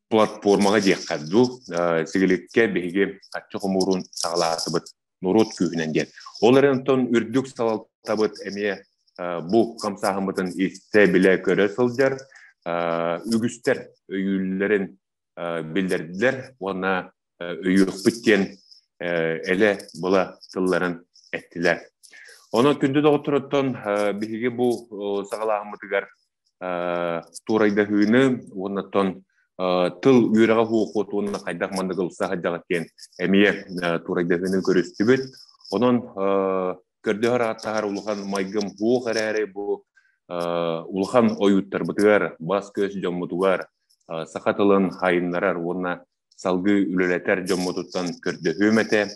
платформаҕа диэххэ дуу, сигиликкэ биһиги харчы хомуурун саҕалаатыбыт норуот күүһүнэн диэн. Ол эрэн онтон үрдүк салалтабыт эмиэ бу хамсааһыммытын истэ, билэ, көрө сылдьар, үгүстэр өйүүллэрин биллэрдилэр уонна өйүөхпүт диэн элэ-была тылларын эттилэр. Онон күндү доҕотторуттан биһиги бу саҕалааһыммытыгар туорайдаһыыны уонна оттон тыл үөрэҕэ хуохуот уонна хайдах маннык ылса сылдьаҕыт диэн эмиэ туорайдаһыыны көрүстүбүт. Онон көрдөһөр ааттаһар улахан майгым хуох эрээри бу улахан ойууттарбытыгар, бас-көс дьоммутугар саха тылын хайыннарар уонна салгыы үлэлэтэр дьоммутуттан көрдөһүөм этэ.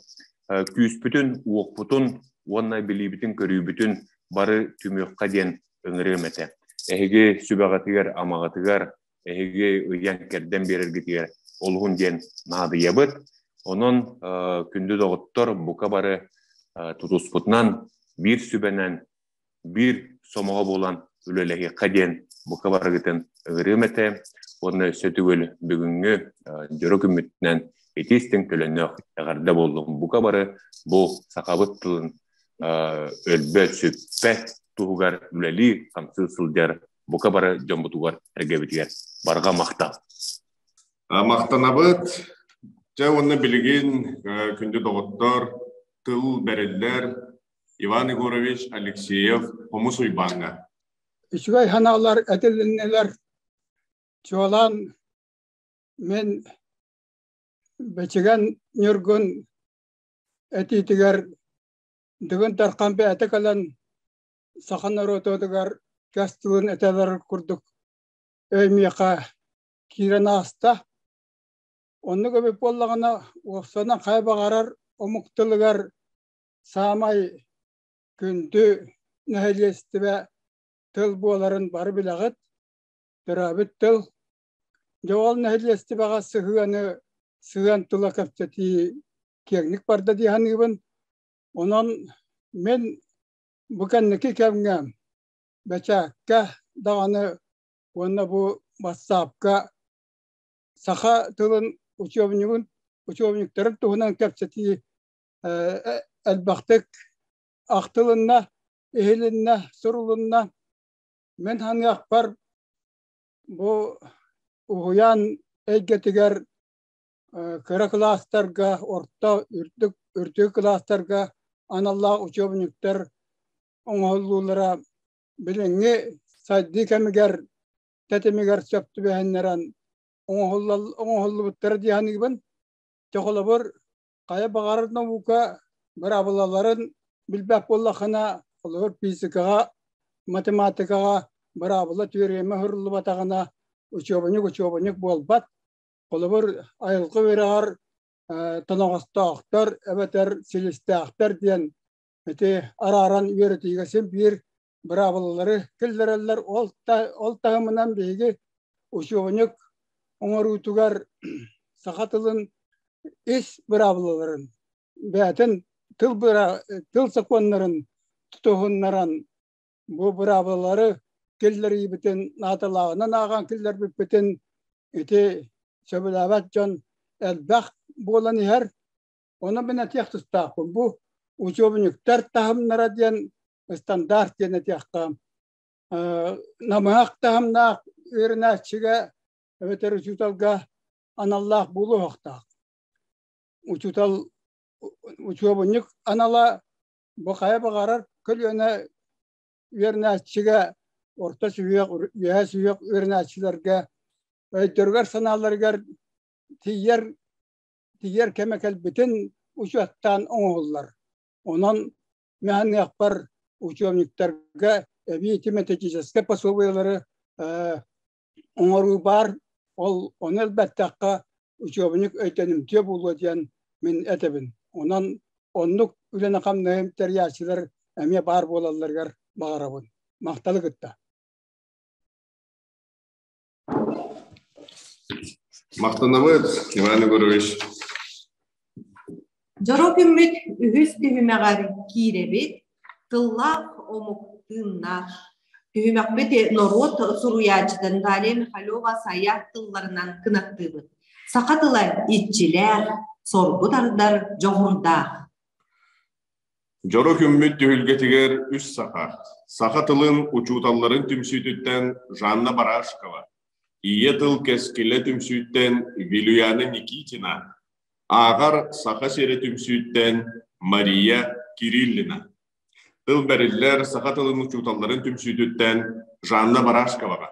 Күүспүтүн, уохпутун уонна билиибитин-көрүүбүтүн бары түмүөххэ диэн ыҥырыам этэ. Эһиги сүбэҕитигэр, амаҕытыгар, эһиги ыйан-кэрдэн биэрэргитигэр олуһун диэн наадыйабыт. Онон күндү доҕоттор, бука бары тутуспутунан, биир сүбэнэн, биир сомоҕо буолан үлэлэһиэххэ диэн бука барыгытын ыҥырыам этэ уонна өссө төгүл бүгүҥҥү дьоро күммүтүнэн ити истиҥ төлөннөөх эҕэрдэ буоллун. Бука бары бу сахабыт тылын өлбөт, сүппэт туһугар үлэлии, хамсыы сылдьар бука бары дьоммутугар эргэбитигэр барҕа махтал. Махтанабыт. Дьэ уонна билигин күндү доҕоттор, тыл бэриллэр Иван Егорович Алексеев Хомус Уйбааҥҥа. Үчүгэй санаалар этилиннилэр. Чуолаан мин Бэчигэн Ньургун этиитигэр Дыгын Дархан бэйэтэ кэлэн саха норуотугар кэс тылын этэлэр курдук өй миэхэ киирэн ааста. Оннук эбит буоллаҕына, уопсайынан хайа баҕарар омук тылыгар саамай күндү нэһилиэстибэ тыл буоларын бары билэҕит. Төрөөбүт тыл. Дьэ ол нэһилиэстибэҕэ сыһыаны сыһыан тыла кэпсэтии киэҥник барда дии саныыбын. Онон мин бу кэнники кэмҥэ бэчээккэ даҕаны уонна бу бассаапка саха тылын учебнигын учебниктарын туһунан кэпсэтии элбэхтик ахтылынна, иһилиннэ, сурулунна. Мин саныахпар бу уһуйаан эйгэтигэр кыра кылаастарга, орто, үрдүк, үрдүк кылаастарга аналлаах учебниктар оҥоһуллуулара билиҥҥи сайдыы кэмигэр тэтимигэр сөп түбэһиннэрэн оҥоһуллубуттара дии саныыбын. Дьэ холобур, хайа баҕарар наука быраабылаларын билбэт буоллаххына, холобур, физикаҕа, математикаҕа быраабыла түөрүйэмэ уһуруллубатаҕына, учуобунньук учуобунньук буолбат. Холобур, айылҕа үөрэҕэр тоноҕостоохтор эбэтэр силистээхтэр диэн ити арааран үөрэтиигэ син биир быраабылалары киллэрэллэр. Ол, ол таһымынан биһиги учуобунньук оҥоруутугар саха тылын ис быраабылаларын, бэйэтин тыл, тыл сокуоннарын тутуһуннаран бу быраабылалары киллэриибитин наадалааҕынан ааҕан киллэрбиппитин ити сөбүлээбэт дьон элбэх буолан иһэр. Онон мин этиэх тустаахпын. Бу учебниктар таһымнара диэн стандарт диэн этиэххэ намыһах таһымнаах үөрэнээччигэ эбэтэр учууталга аналлаах буолуохтаах. Учуутал учуобунньук анала бу хайа баҕарар көлүөнэ үөрэнээччигэ орто сүһүөх, үөһэ сүһүөх үөрэнээччилэргэ өйдөрүгэр-санааларыгар тиийэр тиийэр кэмэ кэлбитин учуоттаан оҥоһуллар. Онон мэһаныахпар учебниктарга эбии методическай пособиелары оҥоруу баар. Ол ону элбэттэххэ учебник өйдөнүмтүө буолуо диэн мин этэбин. Онон оннук үлэни-хамнаһы тэрийээччилэр эмиэ баар буолалларыгар баҕарабын. Махталы кытта. Махтанабыт, Иван Егорович. Дьоро күммүт үһүс түһүмэҕэр киирэбит, тыллаах омук тыыннаах. Түһүмэхпит норуот суруйааччыта Наталья Михалева-Сайа тылларынан кынаттыыбыт. Саха тыла иччилээх, соргу тардар дьоҕурдаах. Дьоро күммүт түһүлгэтигэр үс саха, саха тылын учууталларын түмсүүтүттэн Жанна Барашкова, Ийэ тыл кэскилэ түмсүүттэн Вилюяна Никитина, Ааҕар Саха сирэ түмсүүттэн Мария Кириллина. Тыл бэриллэр саха тылын учууталларын түмсүүтүттэн Жанна Барашковаҕа.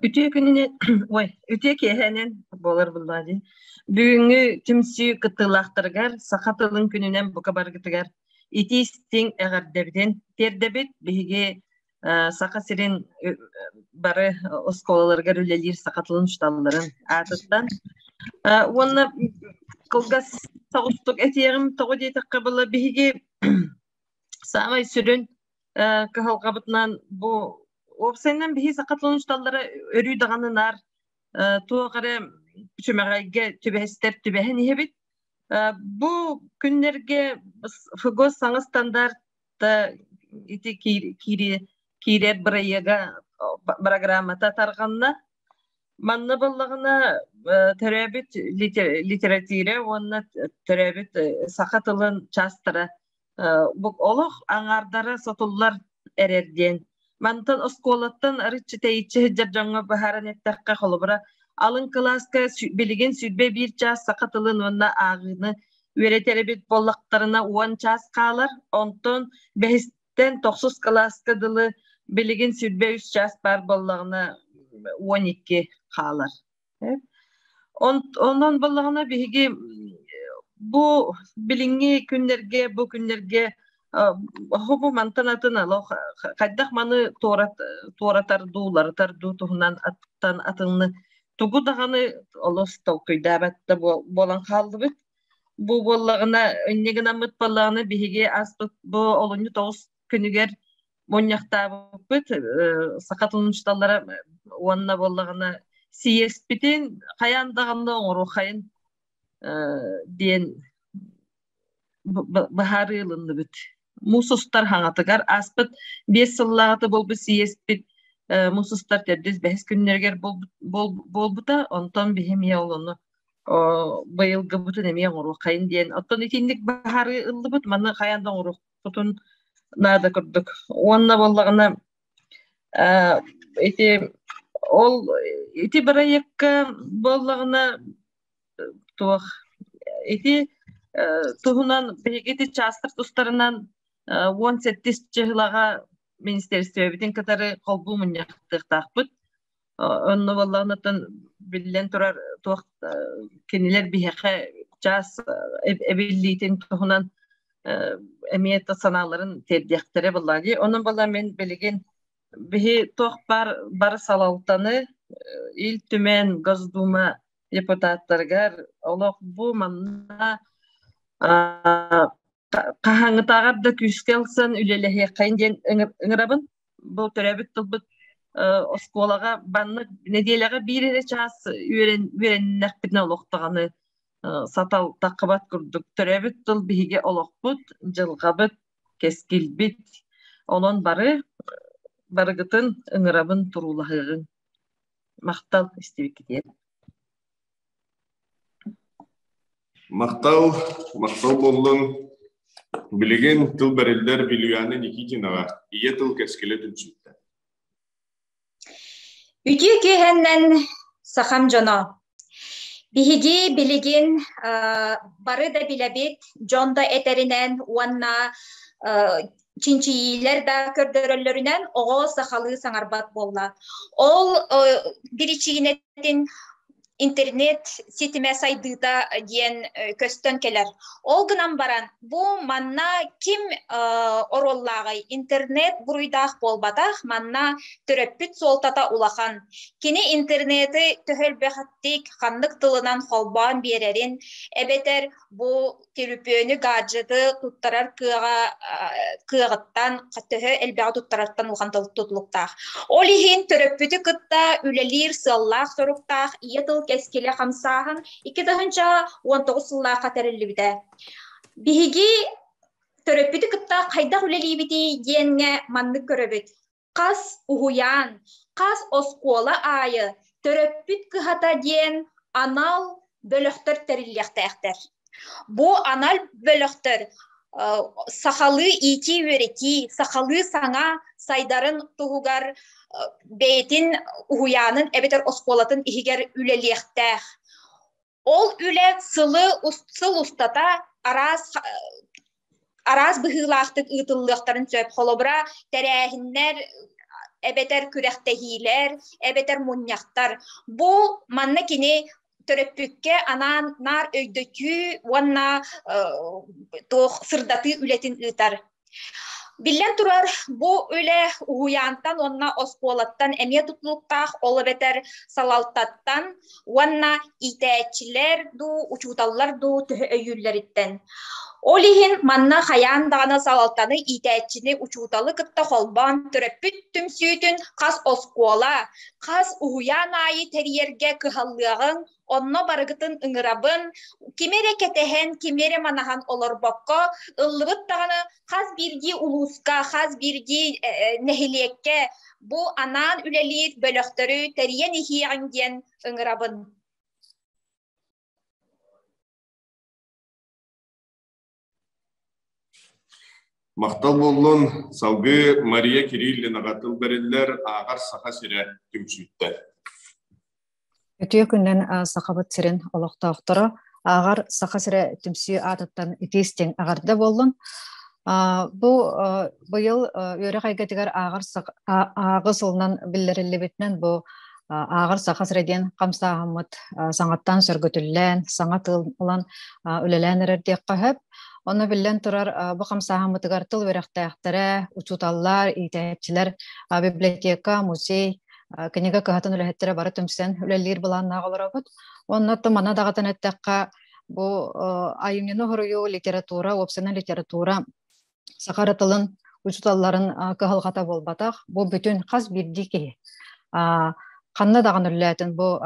Үтүө күнүнэн, ой, үтүө киэһэнэн буолар буллаа дии. Бүгүҥҥү түмсүү кыттыылаахтарыгар саха тылын күнүнэн бука баргытыгар итии истиҥ эҕэрдэбитин тиэрдэбит. Биһиги Саха сирин бары оскуолаларыгар үлэлиир саха тылын учууталларын аатыттан. Уонна кылгас соҕустук этиэҕим, тоҕо диэтэххэ была биһиги саамай сүрүн кыһалҕабытынан бу уопсайынан биһи саха тылын учууталлара өрүү даҕаны наар туох эрэ күчүмэҕэйгэ түбэһистэр түбэһэн иһэбит. Бу күннэргэ ФГОС саҥа стандарт ити киирэр бырайыага программата тарҕанна. Манна буоллаҕына төрөөбүт литература уонна төрөөбүт саха тылын чаастара олох аҥаардара сотуллар эрэр диэн. Мантан оскуолаттан арыччы тэйиччи сылдьар дьоҥҥо быһааран эттэххэ, холобура, алын кылааска билигин 21 чаас саха тылын уонна ааҕыыны үөрэтэр эбит буоллахтарына 10 чаас хаалар, онтон бэһистэн тохсус кылааска дылы билигин 23 чаас баар буоллаҕына 12 хаалар. Онон буоллаҕына биһиги бу билиҥҥи күннэргэ, бу күннэргэ бу мантан атын олох хайдах маны туоратар дуу, уларытар дуу туһунан аттан атынны Тугу даҕаны олус толкуйдаабат да буолан хааллыбыт. Бу буоллаҕына, инньэ гынаммыт буоллаҕына, биһиги ааспыт бу олунньу 9 күнүгэр мунньахтаабыппыт саха тылын учууталлара уонна буоллаҕына сийиэспитин хайаан даҕаны оҥоруоххайын диэн быһаарыы ылынныбыт. Муус устар хаҥатыгар ааспыт 5 сыллааҕыта буолбут сийиэспит муус устар төрдүс бэһис күннэригэр буолбута. Онтон биһи эмиэ ол ону быйылгыбытын эмиэ оҥоруоххайын диэн. Оттон итинник быһаарыы ыллыбыт. Маны хайаан да оҥоруохпутун наада курдук. Уонна буоллаҕына ити ол ити бырайыакка буоллаҕына туох ити туһунан биһиги ити чаастар тустарынан 17 чыһылаҕа министерствебитин кытары холбуу мунньахтыахтаахпыт. Онно буоллаҕына биллэн турар туох кинилэр биһиэхэ чаас эбиллиитин туһунан эмиэ санааларын тиэрдиэхтэрэ буоллаҕа дии. Онон буолла мин билигин биһи туох баар бары салалтаны Ил Түмэн, Госдума депутаттарыгар олох бу манна хаһааҥҥытааҕар да күүскэ ылсан үлэлэһиэххэйин диэн ыҥырабын. Бу төрөөбүт тылбыт оскуолаҕа баннык нэдиэлэҕэ биир эрэ чаас үөрэннэхпитинэ олох даҕаны сатал таххыбат курдук. Төрөөбүт тыл биһиги олохпут, дьылҕабыт, кэскилбит. Онон бары барыгытын ыҥырабын туруулаһыаҕыҥ. Махтал истибиккитигэр. Махтал, махтал буоллун. Билигин тыл бэриллэр Вилюяна Никитинаҕа ийэ тыл кэскилэ түмсүүттэн. Үтүө киэһэннэн сахам дьоно. Биһиги билигин бары да билэбит, дьон да этэринэн уонна чинчийиилэр да көрдөрөллөрүнэн оҕо сахалыы саҥарбат буолла. Ол биричиинэтин интернет ситимэ сайдыыта диэн көстөн кэлэр. Ол гынан баран, бу манна ким оруоллааҕый? Интернет буруйдаах буолбатах, манна төрөппүт суолтата улахан. Кини интернети төһө элбэхтик ханнык тылынан холбоон биэрэрин, эбэтэр бу төлөпүөнү, гаджеты туттарар кыаҕа кыаҕыттан төһө элбэҕи туттарартан улахан тутулуктаах. Ол иһин төрөппүтү кытта үлэлиир сыаллаах-соруктаах Ийэ тыл кэскилэ хамсааһын 2019 сыллаахха тэриллибитэ. Биһиги төрөппүтү кытта хайдах үлэлиибитий диэҥҥэ маннык көрөбүт. Хас уһуйаан, хас оскуола аайы төрөппүт кыһата диэн анал бөлөхтөр тэриллиэхтээхтэр. Бу анал бөлөхтөр сахалыы иитии-үөрэтии, сахалыы саҥа сайдарын туһугар бэйэтин уһуйаанын эбэтэр оскуолатын иһигэр үлэлиэхтээх. Ол үлэ сылы сыл устата араас араас быһыылаахтык ыытыллыахтарын сөп. Холобура, тэрээһиннэр эбэтэр күрэхтэһиилэр, эбэтэр мунньахтар. Бу манна кини төрөппүккэ анаан наар өйдөтүү уонна туох сырдатыы үлэтин ыытар. Биллэн турар, бу үлэ уһуйаантан уонна оскуолаттан эмиэ тутулуктаах, ол эбэтэр салалтаттан уонна иитээччилэр дуу, учууталлар дуу төһө өйүүллэриттэн. Ол иһин манна хайаан даҕаны салалтаны, иитээччини, учууталы кытта холбоон төрөппүт түмсүүтүн хас оскуола, хас уһуйаан аайы тэрийэргэ кыһаллыаҕыҥ, Онно барыгытын ыҥырабын, кими эрэ кэтэһэн, кими эрэ манаһан олорбокко, ыллыбыт даҕаны хас биирдии улууска, хас биирдии нэһилиэккэ бу анаан үлэлиир бөлөхтөрү тэрийэн иһиэҕиҥ диэн ыҥырабын. Махтал буоллун, салгыы Мария Кириллинаҕа тыл бэриллэр Ааҕар Саха сирэ түмсүүттэн. Үтүө күннэн Сахабыт сирин олохтоохторо Ааҕар Саха сирэ түмсүү аатыттан итии истиҥ эҕэрдэ буоллун. Бу быйыл үөрэх эйгэтигэр ааҕар ааҕы сылынан биллэриллибитинэн бу Ааҕар Саха сирэ диэн хамсааһыммыт саҥаттан сөргүтүллэн, саҥа тыл ылан үлэлээн эрэр диэххэ сөп. Онно биллэн турар, бу хамсааһыммытыгар тыл үөрэхтээхтэрэ, учууталлар, иитээччилэр, библиотека, музей. кинигэ кыһатын үлэһиттэрэ бары түмсэн үлэлиир былааннаах олоробут. Онно мана даҕатан эттэххэ, бу айымньыны хоруйуу литература, уопсайынан литература саха тылын учууталларын кыһалҕата буолбатах. Бу бүтүн хас биирдии киһи ханна даҕаны үлэлээтин, бу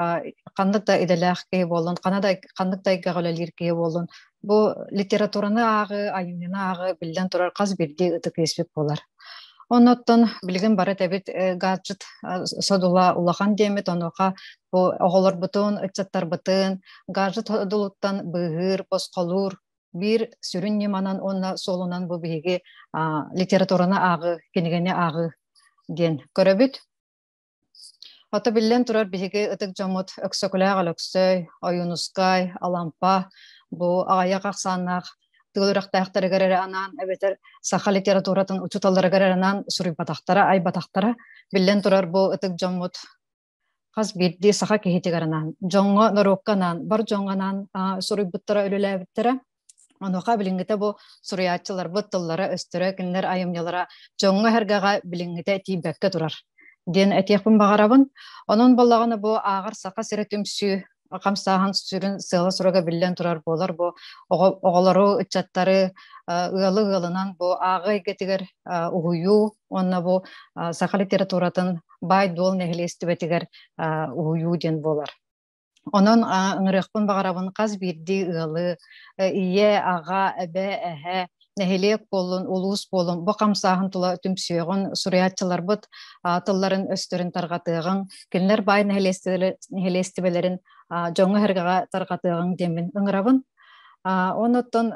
ханнык да идэлээх киһи буоллун, ханнык да эйгэҕэ үлэлиир киһи буоллун, бу литератураны ааҕыы, айымньыны ааҕыы биллэн турар хас биирдии ытык иэспит буолар. Оннуттан билигин бары этэбит гаджет содула улахан диэммит, онуоха бу оҕолорбутун, ыччаттарбытын гаджет содулуттан быыһыыр, босхолуур биир сүрүн ньыманан уонна суолунан бу биһиги литератураны ааҕыы, кинигэни ааҕыы диэн көрөбүт. Ото биллэн турар биһиги ытык дьоммут Өксөкүлээх Өлөксөй, Ойуунускай, Алампа бу аҕыйах ахсааннаах тыл үрэхтээхтэригэр эрэ анаан эбэтэр саха литературатын учууталларыгар эрэ анаан суруйбатахтара, айбатахтара. Биллэн турар бу ытык дьоммут хас биирдии саха киһитигэр анаан, дьоҥҥо, норуокка анаан, бар дьоҥҥо анаан суруйбуттара, үлэлээбиттэрэ. Онуоха билиҥҥитэ бу суруйааччыларбыт тыллара-өстөрө, кинилэр айымньылара дьоҥҥо-сэргэҕэ билиҥҥитэ тиийбэккэ турар диэн этиэхпин баҕарабын. Онон буоллаҕына бу ааҕар Саха сирэ түмсүү хамсааһын сүрүн сыала-соруга биллэн турар буолар бу оҕолору, ыччаттары ыалы ыалынан бу ааҕыы эйгэтигэр уһуйуу уонна бу саха литературатын баай-дуол нэһилиэстибэтигэр уһуйуу диэн буолар. Онон ыҥырыахпын баҕарабын хас биирдии ыалы, ийэ, аҕа, эбэ, эһэ, нэһилиэк буоллун, улуус буоллун, бу хамсааһын тула түмсүөҕүн, суруйааччыларбыт тылларын өстөрүн тарҕатыаҕыҥ, кинилэр баай нэһилиэстибэлэрин дьоҥҥо-сэргэҕэ тарҕатыаҕыҥ диэммин ыҥырабын. Онуттан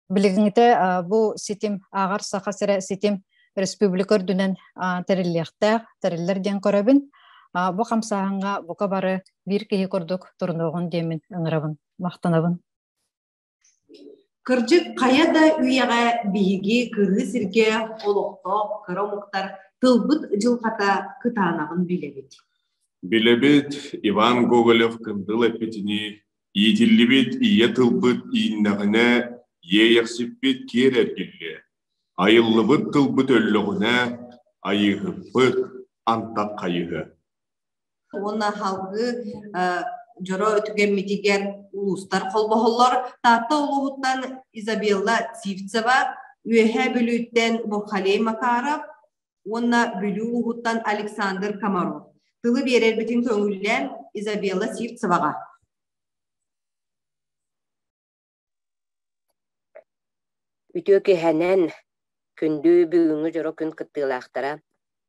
Билигиҥҥитэ бу ситим ааҕар Саха сирэ ситим республика үрдүнэн тэриллиэхтээх, тэриллэр диэн көрөбүн. Бу хамсааһыҥҥа бука бары биир киһи курдук турунуоҕун диэммин ыҥырабын, махтанабын. Кырдьык, хайа да үйэҕэ биһиги кырыы сиргэ олохтоох кыра омуктар тылбыт дьылҕата кытаанаҕын билэбит. Билэбит, Иван Гоголев-Кындыл эппитинии, Иитиллибит ийэ тылбыт ииннэҕинэ, иэйэхсиппит киэр эргиллиэ, айыллыбыт тылбыт өллөҕүнэ, айыыһыппыт антах хайыһыа. Уонна салгыы дьоро үтүгэммитигэр улуустар холбоһоллор. Таатта улууһуттан Изабелла Сивцева, Үөһээ Бүлүүттэн Бурхалей Макаров уонна Бүлүү улууһуттан Александр Комаров. Тылы биэрэрбитин көҥүллээн Изабелла Сивцеваҕа. Үтүө киэһэнэн, күндү бүгүҥҥү дьоро күн кыттыылаахтара.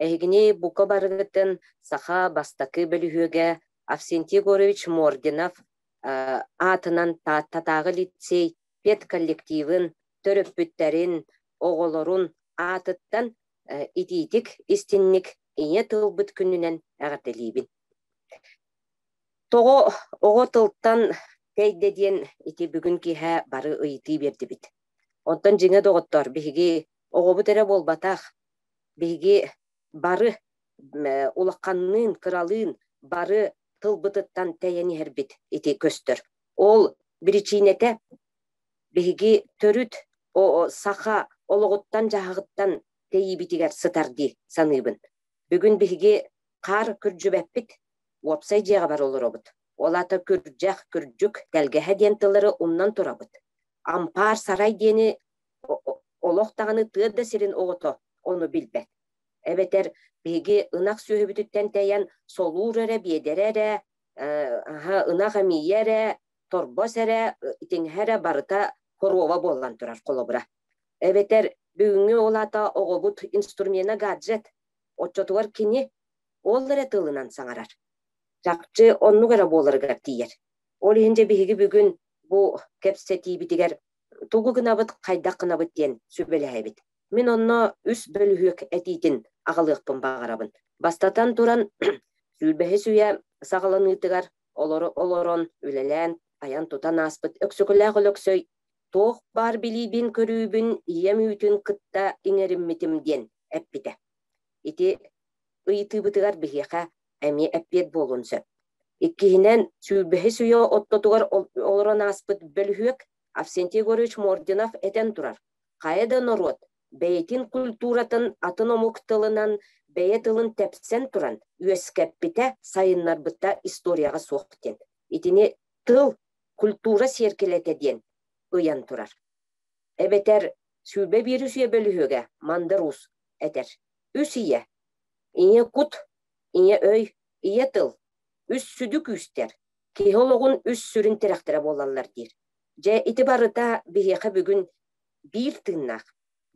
Эһигини бука барыгытын саха бастакы бөлүһүөгэ Авсентий Егорович Мординов аатынан Тааттатааҕы лицей педколлективын, төрөппүттэрин, оҕолорун аатыттан итиитик, истинник Ийэ тылбыт күнүнэн эҕэрдэлиибин. Тоҕо оҕо тылтан тэйдэ диэн ити бүгүн киэһэ бары ыйытыы биэрдибит. Оттон дьиҥэ доҕоттоор, биһиги оҕобут эрэ буолбатах, биһиги бары улаханныын, кыралыын бары тылбытыттан тэйэн иһэрбит ити көстөр. Ол биричиинэтэ биһиги төрүт саха олоҕуттан-дьаһаҕыттан тэйиибитигэр сытар дии саныыбын. Бүгүн биһиги хаар күрдьүбэппит, уопсай дьиэҕэ бары олоробут. Ол аата күрдьэх, күрдьүк, тэлгэһэ диэн тыллары умнан турабыт. Ампаар, сарай диэни олох даҕаны тыа да сирин оҕото ону билбэт. Эбэтэр биһиги ынах сүөһүбүтүттэн тэйэн солуур эрэ, биэдэрэ эрэ, ынах эмиийэ эрэ, торбос эрэ, итиҥһэ эрэ барыта хоруоба буолан турар холобура. Эбэтэр бүгүҥҥү ол аата оҕобут инструмена гаджет, оччотугар кини ол эрэ тылынан саҥарар. Чахчы оннук эрэ буоларыгар тиийэр. Ол иһин дьэ биһиги бүгүн бу кэпсэтиибитигэр тугу гынабыт, хайдах гынабыт диэн сүбэлэһэбит. Мин онно үс бөлүһүөк этиитин аҕалыахпын баҕарабын. Бастатан туран, сүүрбэһис үйэ саҕаланыытыгар олоро олорон, үлэлээн, айан-тутан ааспыт Өксөкүлээх Өлөксөй туох баар билиибин-көрүүбүн ийэм үүтүн кытта иҥэриммитим диэн эппитэ. Ити ыйытыыбытыгар биһиэхэ эмиэ эппиэт буолуон сөп. Иккиһинэн, сүүрбэһис үйэ ортотугар олорон ааспыт бөлүһүөк Авсентий Егорович Мординов этэн турар: хайа да норуот бэйэтин культуратын атын омук тылынан бэйэ тылын тэпсэн туран үөскэппитэ, сайыннарбыта историяҕа суох диэн. Итини тыл культура сиэркилэтэ диэн ыйан турар. Эбэтэр 21 үйэ бөлүһүөгэ Мандар Уус этэр. Үс ийэ. Ийэ кут, ийэ өй, ийэ тыл. Үс сүдү күүстэр. Киһи олоҕун үс сүрүн тирэхтэрэ буолаллар диир. Дьэ, ити барыта биһиэхэ бүгүн биир тыыннаах,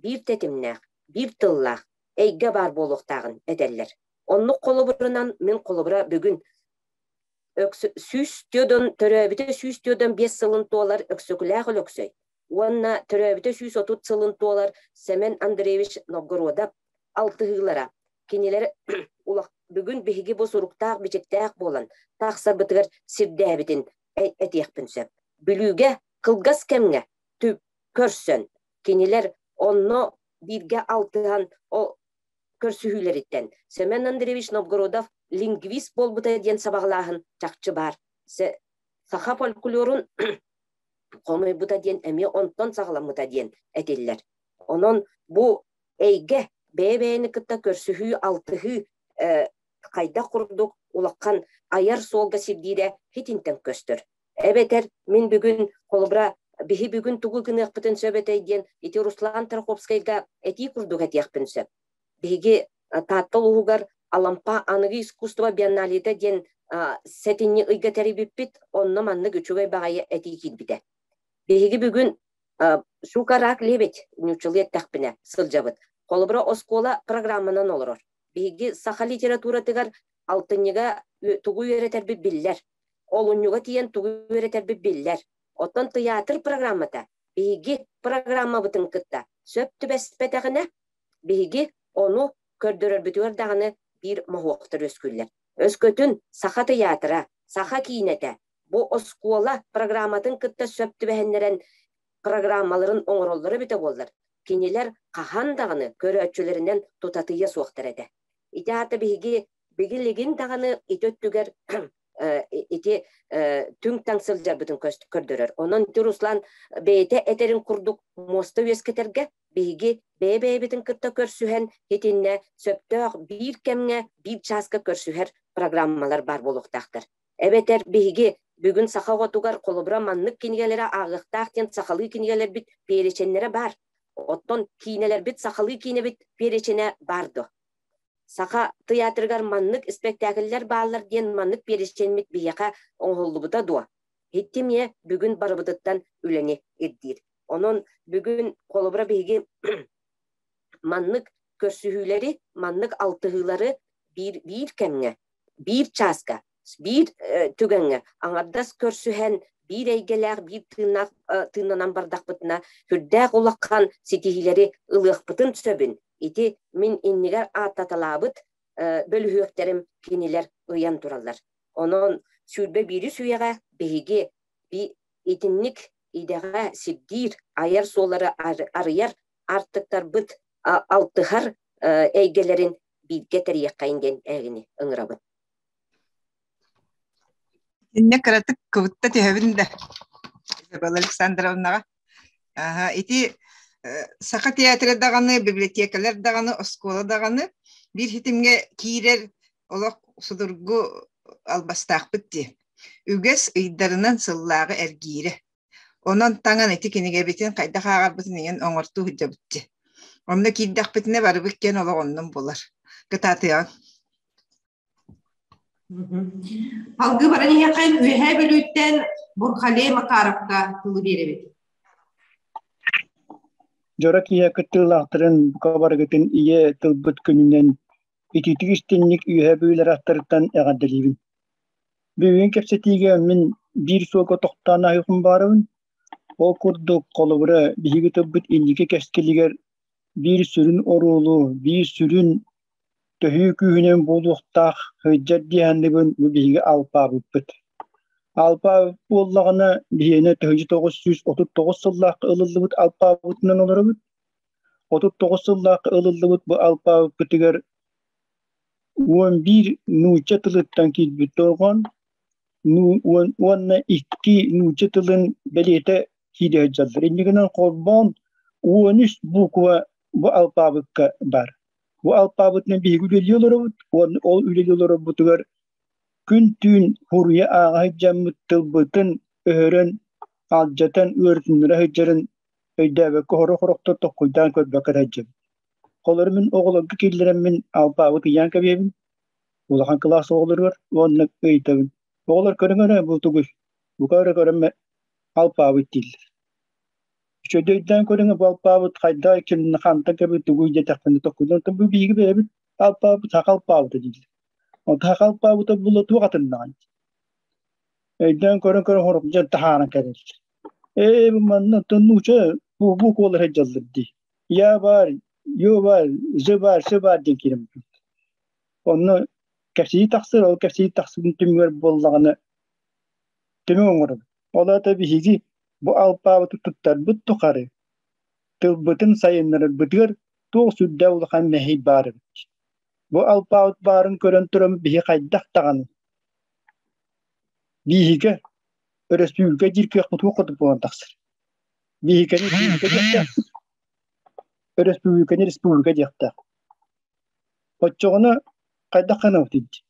биир тэтимнээх, биир тыллаах эйгэ баар буолуохтааҕын этэллэр. Оннук холобурунан мин холобура бүгүн 104 төрөөбүтэ 145 сылын туолар Өксөкүлээх Өлөксөй уонна төрөөбүтэ 130 сылын туолар Сэмэн Андреевич Новгородов алтыһыылара кинилэр бүгүн биһиги бу суруктаах-бичиктээх буолан тахсарбытыгар сирдээбитин этиэхпин сөп. Бүлүүгэ кылгас кэмҥэ көрсөн, кинилэр онно бииргэ алтыһан көрсүһүүлэриттэн Семен Андреевич Новгородов лингвист буолбута диэн сабаҕалааһын чахчы баар. Саха фольклорун хомуйбута диэн эмиэ онтон саҕаламмыта диэн этиллэр. Онон бу эйгэ бэйэ-бэйэни кытта көрсүһүү, алтыһыы хайдах курдук улахан айар суолга сирдиирэ хитинтэн көстөр. Эбэтэр мин бүгүн холобура биһи бүгүн тугу гыныахпытын сөп этэй диэн ити Руслан Тарховскайга этии курдук этиэхпин сөп. Биһиги Таатта улууһугар Алампа аныгы искусство биенналета диэн сэтинньи ыйга тэрийбиппит, онно маннык үчүгэй баҕайы этии киирбитэ. Биһиги бүгүн Щука рак лебедь нууччалыы эттэхпинэ сылдьабыт. Холобура оскуола программанан олорор. Биһиги саха литературатыгар алтынньыга тугу үөрэтэрбит биллэр. Олунньуга тиийэн тугу үөрэтэрбит биллэр. Оттон тыйаатыр программата биһиги программабытын кытта сөп түбэспэтэҕинэ, биһиги ону көрдөрөрбүтүгэр даҕаны биир моһуоктар үөскүүллэр. Өскөтүн Саха тыйаатыра, саха киинэтэ бу оскуола программатын кытта сөп түбэһиннэрэн программаларын оҥороллоро эбитэ буоллар, кинилэр хаһан даҕаны көрөөччүлэринэн тутатыйа суохтар этэ. Ити аата биһиги билигин даҕаны ити өттүгэр ити түҥ-таҥ сылдьарбытын көрдөрөр. Онон ити Руслан бэйэтэ этэрин курдук муоста үөскэтэргэ биһиги бэйэ-бэйэбитин кытта көрсүһэн итиннэ сөптөөх биир кэмҥэ биир чааска көрсүһэр программалар баар буолуохтаахтар. Эбэтэр биһиги бүгүн саха оҕотугар холобура маннык кинигэлэри ааҕыахтаах диэн сахалыы кинигэлэрбит переченнэрэ баар. Оттон киинэлэрбит сахалыы киинэбит переченэ баар дуо? Саха тыйаатырыгар маннык испэктээкиллэр бааллар диэн маннык переченмит биһиэхэ оҥоһуллубута дуо? Итимиэ бүгүн барыбытыттан үлэни ирдиир. Онон бүгүн холобура биһиги маннык көрсүһүүлэри, маннык алтыһыылары биир, биир кэмҥэ, биир чааска, биир түгэҥҥэ аҥардас көрсүһэн биир эйгэлээх, биир тыыннаах тыыннанан бардахпытына сүрдээх улахан ситиһиилэри ылыахпытын сөбүн ити мин иннигэр ааттаталаабыт бөлүһүөктэрим кинилэр ыйан тураллар. Онон 21-ис үйэҕэ биһиги итинник идэҕэ сирдиир, айар суоллары арыйар артыктарбыт алтыһар эйгэлэрин бииргэ тэрийиэххэйин диэн эһигини ыҥырабын. Иннэ кыратык кыбытта түһэбин да Изабелла Александровнаҕа. Аха, ити Саха театра даҕаны, библиотекалар даҕаны, оскуола даҕаны биир ситимҥэ киирэр олох судургу албастаахпыт дии. Үгэс ыйдарынан сыллааҕы эргиирэ. Онон таҥан ити кинигэбитин хайдах ааҕарбытын иҥэн оҥортуу сылдьабыт дии. Онно киирдэхпитинэ барыбыт киэн олох оннун булар. Кытаатыаҕыҥ. Салгыы баран иһиэххин Үөһээ Бүлүүттэн Бурхалей Макаровка тылы биэрэбит. Дьоро киһи кыттыылаахтарын бука барыгытын ийэ тылбыт күнүнэн итиитик истинник үөһээ бүлүүлэр аттарыттан эҕэрдэлиибин. Бүгүн кэпсэтиигэ мин биир суолга тохтоон аһыахпын баарабын. Ол курдук, холобура, биһиги тылбыт инники кэскилигэр биир сүрүн оруолу, биир сүрүн төһүү күүһүнэн буолуохтаах сылдьар дии саныыбын бу биһиги алпаабыппыт. Алпаабыт буоллаҕына биһиэнэ 1939 сыллаахха ылыллыбыт алпаабытынан олоробут. 39 сыллаахха ылыллыбыт бу алпаабыппытыгар 11 нуучча тылыттан киирбит дорҕоон уонна икки нуучча тылын бэлиэтэ киирэ сылдьаллар. Иннигинэн холбоон 13 буква бу алпаабыкка баар. Бу алпаабытынан биһиги үлэлии олоробут, уонна ол үлэлии олорорбутугар күн-түүн хуруйа ааҕа сылдьаммыт тылбытын өһөрөн, алдьатан, ыарытыннара сылдьарын өйдөөбөккө сорох-сорохтор токкуйдаан көрбөккө сылдьабыт. Холобур, мин оҕолорго киллэрэммин алпаабыт ыйаан кэбиһэбин, улахан кылаас оҕолоругар уонна ыйытабын: «Оҕолор көрүҥ эрэ, бу тугуй? Бука эрэ көрөммө алпаабыт дииллэр. Үчүгэй өйдөөн көрүҥ, бу алпаабыт хайдах кимнэ хантан кэбит тугуй диэтэхпинэ токкуйдан бу биһиги бэйэбит алпаабыт саха алпаабыта дииллэр. Онтон саха алпаабыта була туох атыннаҕай? Өйдөөн көрөн-көрөн хорук дьон таһааран кэлэллэр. Ээ бу манна оттон нууча бу бу куолар сылдьаллар дии. Я бар, ё бар, з бар, с бар диэн киирэн Онно кэпсии тахсар, ол кэпсии тахсыбытын түмүгэр буоллаҕына түмүк оҥоробут. Ол аата биһиги бу алпаабыты туттарбыт тухары тылбытын сайыннарарбытыгар туох сүрдээх улахан мэһэй баар эбит. Бу алпаабыт баарын көрөн туран биһи хайдах даҕаны биһигэ өрөспүүбүлүкэ диир кыахпыт туох курдук буолан тахсар. Биһикэни республика диэхтээх, өрөспүүбүлүкэни республика диэхтээх. Оччоҕуна хайдах гынабытый дии?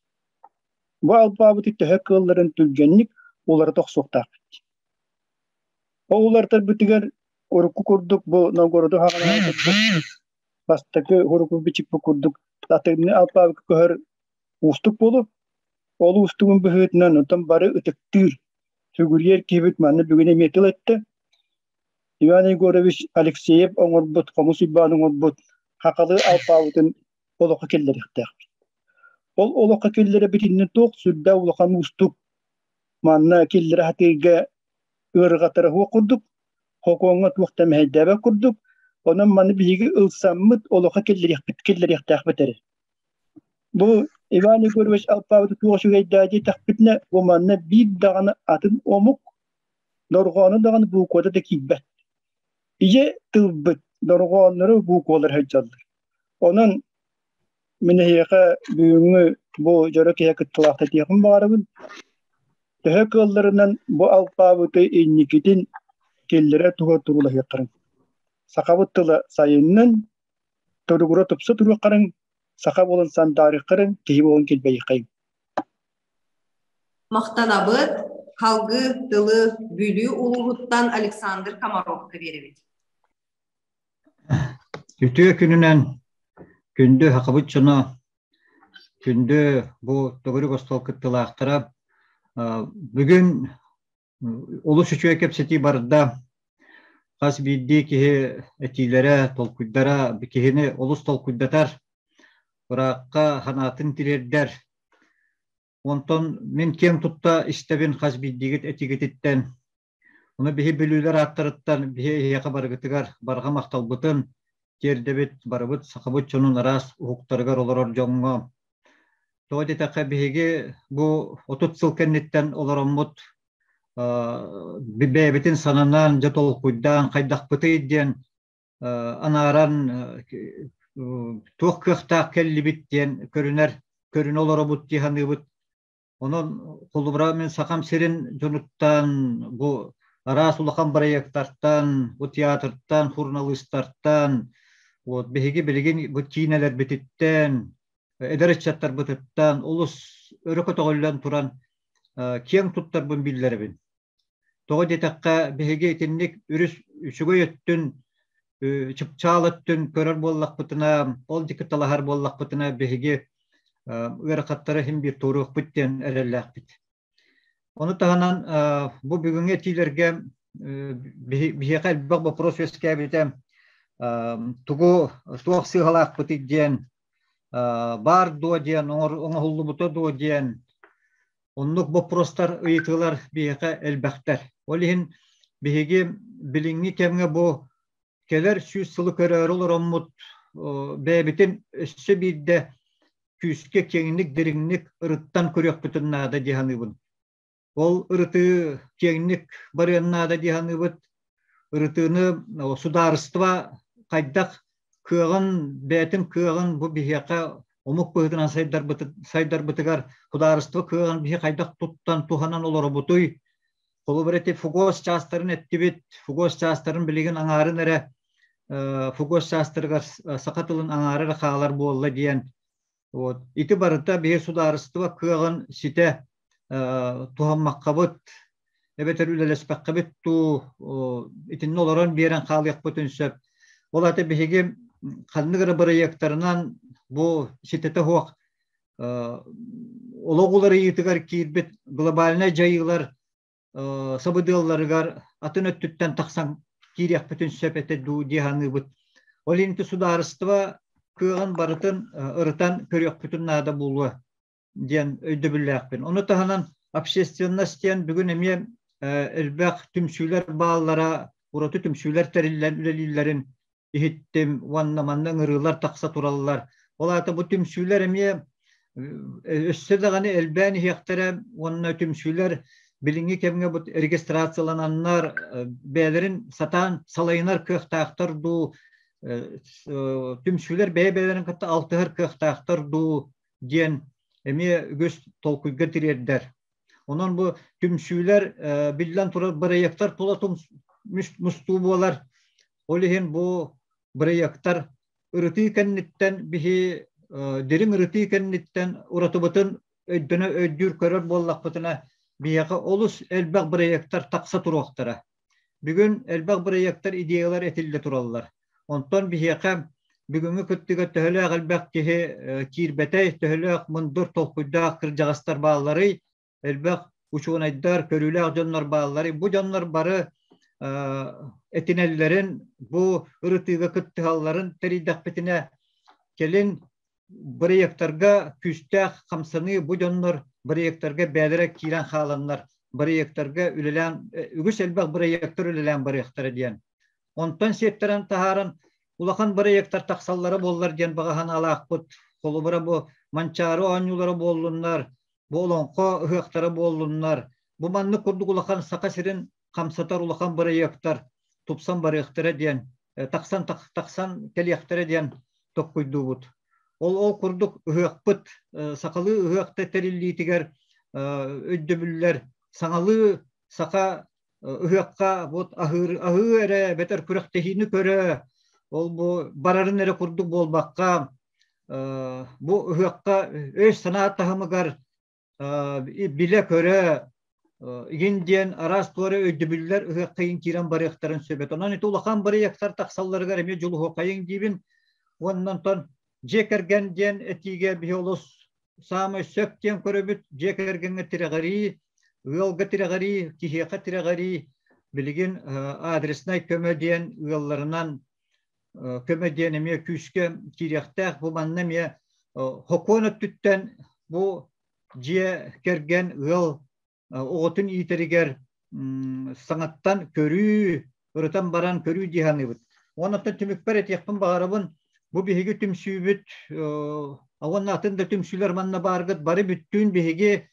Бу алпаабыты төһө кыалларын түргэнник уларыта охсуохтаахпыт. Ол уларытарбытыгар урукку курдук бу Новгороду хаҕалаан курдук бастакы урукку бичикпит курдук атыҥны алпаабыкка көһөр уустук буолуо. Ол уустугун быһыытынан оттон бары ытыктыыр, сүгүрүйэр киһибит манна бүгүн эмиэ тыл эттэ. Иван Егорович Алексеев оҥорбут, Хомус Уйбаан оҥорбут хахалы алпаабытын олоххо киллэриэхтээхпит. Ол олоххо киллэрэбитинэн туох сүрдээх улахан уустук манна киллэрэ сатыырга ыарырҕатара суох курдук, хокуоҥҥа туох да мэһэйдээбэт курдук, онон маны биһиги ылсаммыт олоххо киллэриэхпит киллэриэхтээхпит эрэ. Бу Иван Егорович алпаабыты туох үчүгэйдээ диэтэхпитинэ, бу манна биир даҕаны атын омук дорҕоону даҕаны буукуата да киирбэт. Ийэ тылбыт дорҕооннору буукуалар сылдьаллар. Онон мин эһиэхэ бүгүҥҥү бу дьоро киһи кыттыылаах этиэхпин баҕарабын. Төһө кыалларынан бу алпаабыты инникитин киллэрэ туга туруулаһыаххарын. Сахабыт тыла сайыннын, туругура тупса туруоххарын, саха буолан сандаарыаххарын, киһи буолан килбэйиэххэйиҥ. Махтанабыт, халгы тылы Бүлүү улууһуттан Александр Комаровка биэрэбит. Үтүө күнүнэн күндү Хахабыт дьоно, күндү бу төгүрүк остуол кыттыылаахтара. Бүгүн олус үчүгэй кэпсэтии барда. Хас биирдии киһи этиилэрэ, толкуйдара киһини олус толкуйдатар, ыраахха санаатын тириэрдэр. Онтон мин киэҥ тутта истэбин хас биирдиигит этиигититтэн. Ону биһи бүлүүлэр ааттарыттан биһи эһиэхэ барыгытыгар барҕа махталбытын тиэрдэбит, барыбыт сахабыт дьонун араас уһуктарыгар олорор дьоҥҥо. Тоҕо диэтэххэ биһиги бу 30 сыл кэнниттэн олороммут бэйэбитин сананан, дьэ толкуйдаан хайдахпытый диэн анааран туох кыахтаах кэллибит диэн көрүнэр, көрүнэ олоробут дии саныыбыт. Онон холобура мин Сахам сирин дьонуттан бу араас улахан бырайыактартан, бу театртан, суруналыыстартан, вот биһиги билигин бу киинэлэрбититтэн, эдэр ыччаттарбытыттан олус өрө көтөҕүллэн туран киэҥ туттарбын биллэрэбин. Тоҕо диэтэххэ, биһиги итинник үрүс үчүгэй өттүн, чыпчаал өттүн көрөр буоллахпытына, ол диэки талаһар буоллахпытына, биһиги ыарахаттары иһин биир туоруохпут диэн эрэллээхпит. Ону таһынан бу бүгүҥҥү этиилэргэ биһиэхэ элбэх боппуруос үөскээбитэ тугу туох сыыһалаахпытый диэн баар дуо диэн оҥоһуллубута дуо диэн Оннук боппуруостар, ыйытыылар биһиэхэ элбэхтэр. Ол иһин биһиги билиҥҥи кэмҥэ бу кэлэр сүүс сылы көрөөрү олороммут бэйэбитин өссө биирдэ күүскэ киэҥник, дириҥник ырыттан көрүөхпүтүн наада дии саныыбын. Ол ырытыы киэҥник барыан наада дии саныыбыт. Ырытыыны судаарыстыба хайдах кыаҕын, бэйэтин кыаҕын бу биһиэхэ омук быһыытынан сайдарбытыгар судаарыстыба кыаҕын биһи хайдах туттан туһанан олоробутуй? Холобур ити ФГОС чаастарын эттибит, ФГОС чаастарын билигин аҥаарын эрэ ФГОС саастарыгар саха тылын аҥаара эрэ хаалар буолла диэн. Вот. Ити барыта биһи судаарыстыба кыаҕын ситэ туһаммаккабыт, эбэтэр үлэлэспэккэбит туу итиннэ олорон биэрэн хаалыахпытын сөп. Ол ата биһиги ханнык эрэ бырайыактарынан бу ситэтэ суох олох уларыйыытыгар киирбит глобальнай дьайыылар сабыдыалларыгар атын өттүттэн тахсан киириэхпитин сөп этэ дуу дии саныыбыт. Ол иһин судаарыстыба кыаҕын барытын ырытан көрүөхпүтүн наада буолуо диэн өйдөбүллээхпин. Ону таһынан общественность диэн бүгүн эмиэ элбэх түмсүүлэр бааллара, ураты түмсүүлэр тэриллэн үлэлииллэрин иһиттим уонна манна ыҥырыылар тахса тураллар. Ол аата бу түмсүүлэр эмиэ өссө даҕаны элбээн иһиэхтэрэ уонна түмсүүлэр билиҥҥи кэмҥэ бу регистрациялананнар бэйэлэрин сатаан салайынар кыахтаахтар дуу, түмсүүлэр бэйэ-бэйэлэрин кытта алтыһар кыахтаахтар дуу диэн эмиэ үгүс толкуйга тириэрдэр. Онон бу түмсүүлэр биллэн турар бырайыактар тула мустуу буолар. Ол иһин бу бырайыактар ырытыы кэнниттэн биһи дириҥ ырытыы кэнниттэн уратыбытын өйдөнө өйдүүр көрөр буоллахпытына биһиэхэ олус элбэх бырайыактар тахса туруохтара. Бүгүн элбэх бырайыактар идеялар этиллэ тураллар. Онтон биһиэхэ бүгүҥҥү кыттыыга төһөлөөх элбэх киһи киирбэтэй, төһөлөөх мындыр толкуйдаах кырдьаҕастар баалларый, элбэх учуонайдар, көрүүлээх дьоннор баалларый. Бу дьоннор бары этинэллэрин, бу ырытыыга кыттыһалларын тэрийдэхпитинэ, кэлин бырайыактарга күүстээх хамсаныы бу дьоннор бырайыактарга бэйэлэрэ киирэн хааланнар бырайыактарга үлэлээн үгүс элбэх бырайыактар үлэлээн барыахтара диэн. Онтон сиэттэрэн таһааран улахан бырайыактар тахсаллара буоллар диэн баҕа санаалаахпыт. Холобура бу Манчаары оонньуулара буоллуннар, бу Олоҥхо ыһыахтара буоллуннар, бу маннык курдук улахан Саха сирин хамсатар улахан бырайыактар тупсан барыахтара диэн, тахсан тахсан кэлиэхтэрэ диэн токкуйдуубут. Ол ол курдук ыһыахпыт сахалыы ыһыахта тэриллиитигэр өйдөбүллэр саҥалыы саха ыһыахха вот аһыыр аһыы эрэ бэтэр күрэхтэһиини көрө ол бу барарын эрэ курдук буолбакка бу ыһыахха өй-санаа таһымыгар билэ-көрө игин диэн араас туора өйдөбүллэр ыһыаххайын киирэн барыахтарын сөп. Онон ити улахан бырайыактар тахсалларыгар эмиэ дьулуһуохайыҥ диибин. Уонна онтон дьиэ кэргэн диэн этиигэ биһи олус саамай сөп диэн көрөбүт. Дьиэ кэргэҥҥэ тирэҕирии, ыалга тирэҕирии, киһиэхэ тирэҕирии билигин адреснай көмө диэн ыалларынан көмө диэн эмиэ күүскэ киириэхтээх. Бу манна эмиэ хокуон өттүттэн бу дьиэ кэргэн ыал оҕотун иитэригэр саҥаттан көрүү, ырытан баран көрүү дии саныыбыт. Уонна түмүкпэр этиэхпин баҕарабын, бу биһиги түмсүүбүт уонна атын да түмсүүлэр манна бааргыт бары бүттүүн биһиги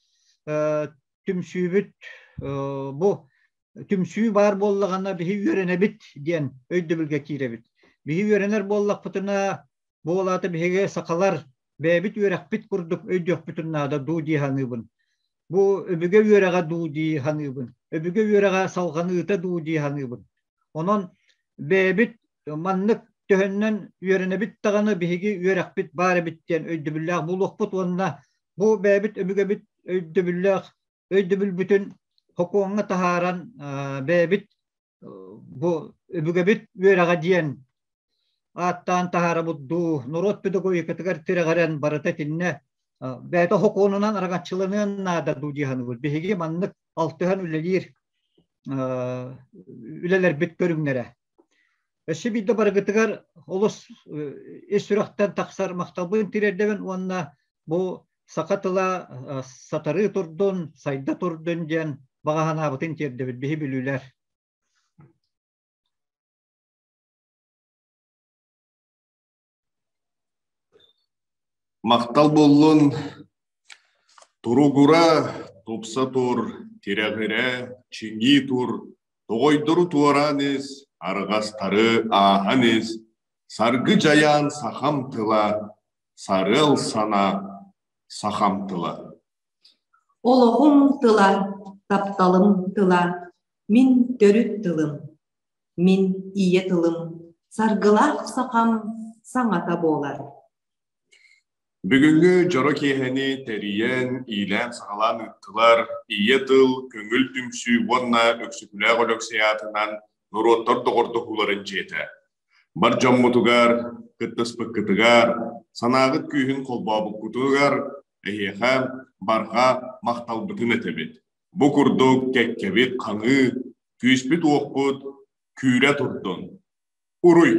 түмсүүбүт бу түмсүү баар буоллаҕына биһи үөрэнэбит диэн өйдөбүлгэ киирэбит. Биһи үөрэнэр буоллахпытына, бу ол биһиги сахалар бэйэбит үөрэхпит курдук өйдүөхпүтүн наада дуу дии саныыбын. Бу өбүгэ үөрэҕэ дуу дии саныыбын. Өбүгэ үөрэҕэ салҕаныыта дуу дии саныыбын. Онон бэйэбит маннык төһөннөн үөрэнэбит даҕаны биһиги үөрэхпит баар эбит диэн өйдөбүллээх буолуохпут уонна бу бэйэбит өбүгэбит өйдөбүллээх өйдөбүлбүтүн хокуоҥҥа таһааран бэйэбит бу өбүгэбит үөрэҕэ диэн ааттаан таһаарабыт дуу, норуот педагогикатыгар тирэҕирэн барыта итиннэ бэйэтэ хокуонунан араҥаччыланыан наада дуу дии саныыбыт. Биһиги маннык алтыһан үлэлиир үлэлэрбит көрүҥнэрэ. Өссө биирдэ барыгытыгар олус ис сүрэхтэн тахсар махталбын тириэрдэбин уонна бу саха тыла сатарыы турдун, сайда турдун диэн баҕа санаабытын тиэрдэбит биһи бүлүүлэр. Махтал буоллун Туругура, тупса тур, тирэҕирэ, чиҥии тур, тоҕойдору туораан ис, арҕастары ааһан ис, саргы дьайаан сахам тыла, сарыал санаа сахам тыла. Олоҕум тыла, тапталым тыла, мин төрүт тылым, мин ийэ тылым, Саргылаах сахам саҥата буолар. Бүгүҥҥү дьоро киэһэни тэрийэн, иилээн-саҕалаан ыыттылар Ийэ тыл, көҥүл түмсүү уонна Өксөкүлээх Өлөксөй аатынан норуоттар доҕордоһууларын дьиэтэ. Бар дьоммутугар, кыттыспыккытыгар, санааҕыт күүһүн холбообуккутугар эһиэхэ барҕа махталбытын этэбит. Бу курдук кэккэбит хаҥыы, күүспүт-уохпут күүрэ турдун. Уруй!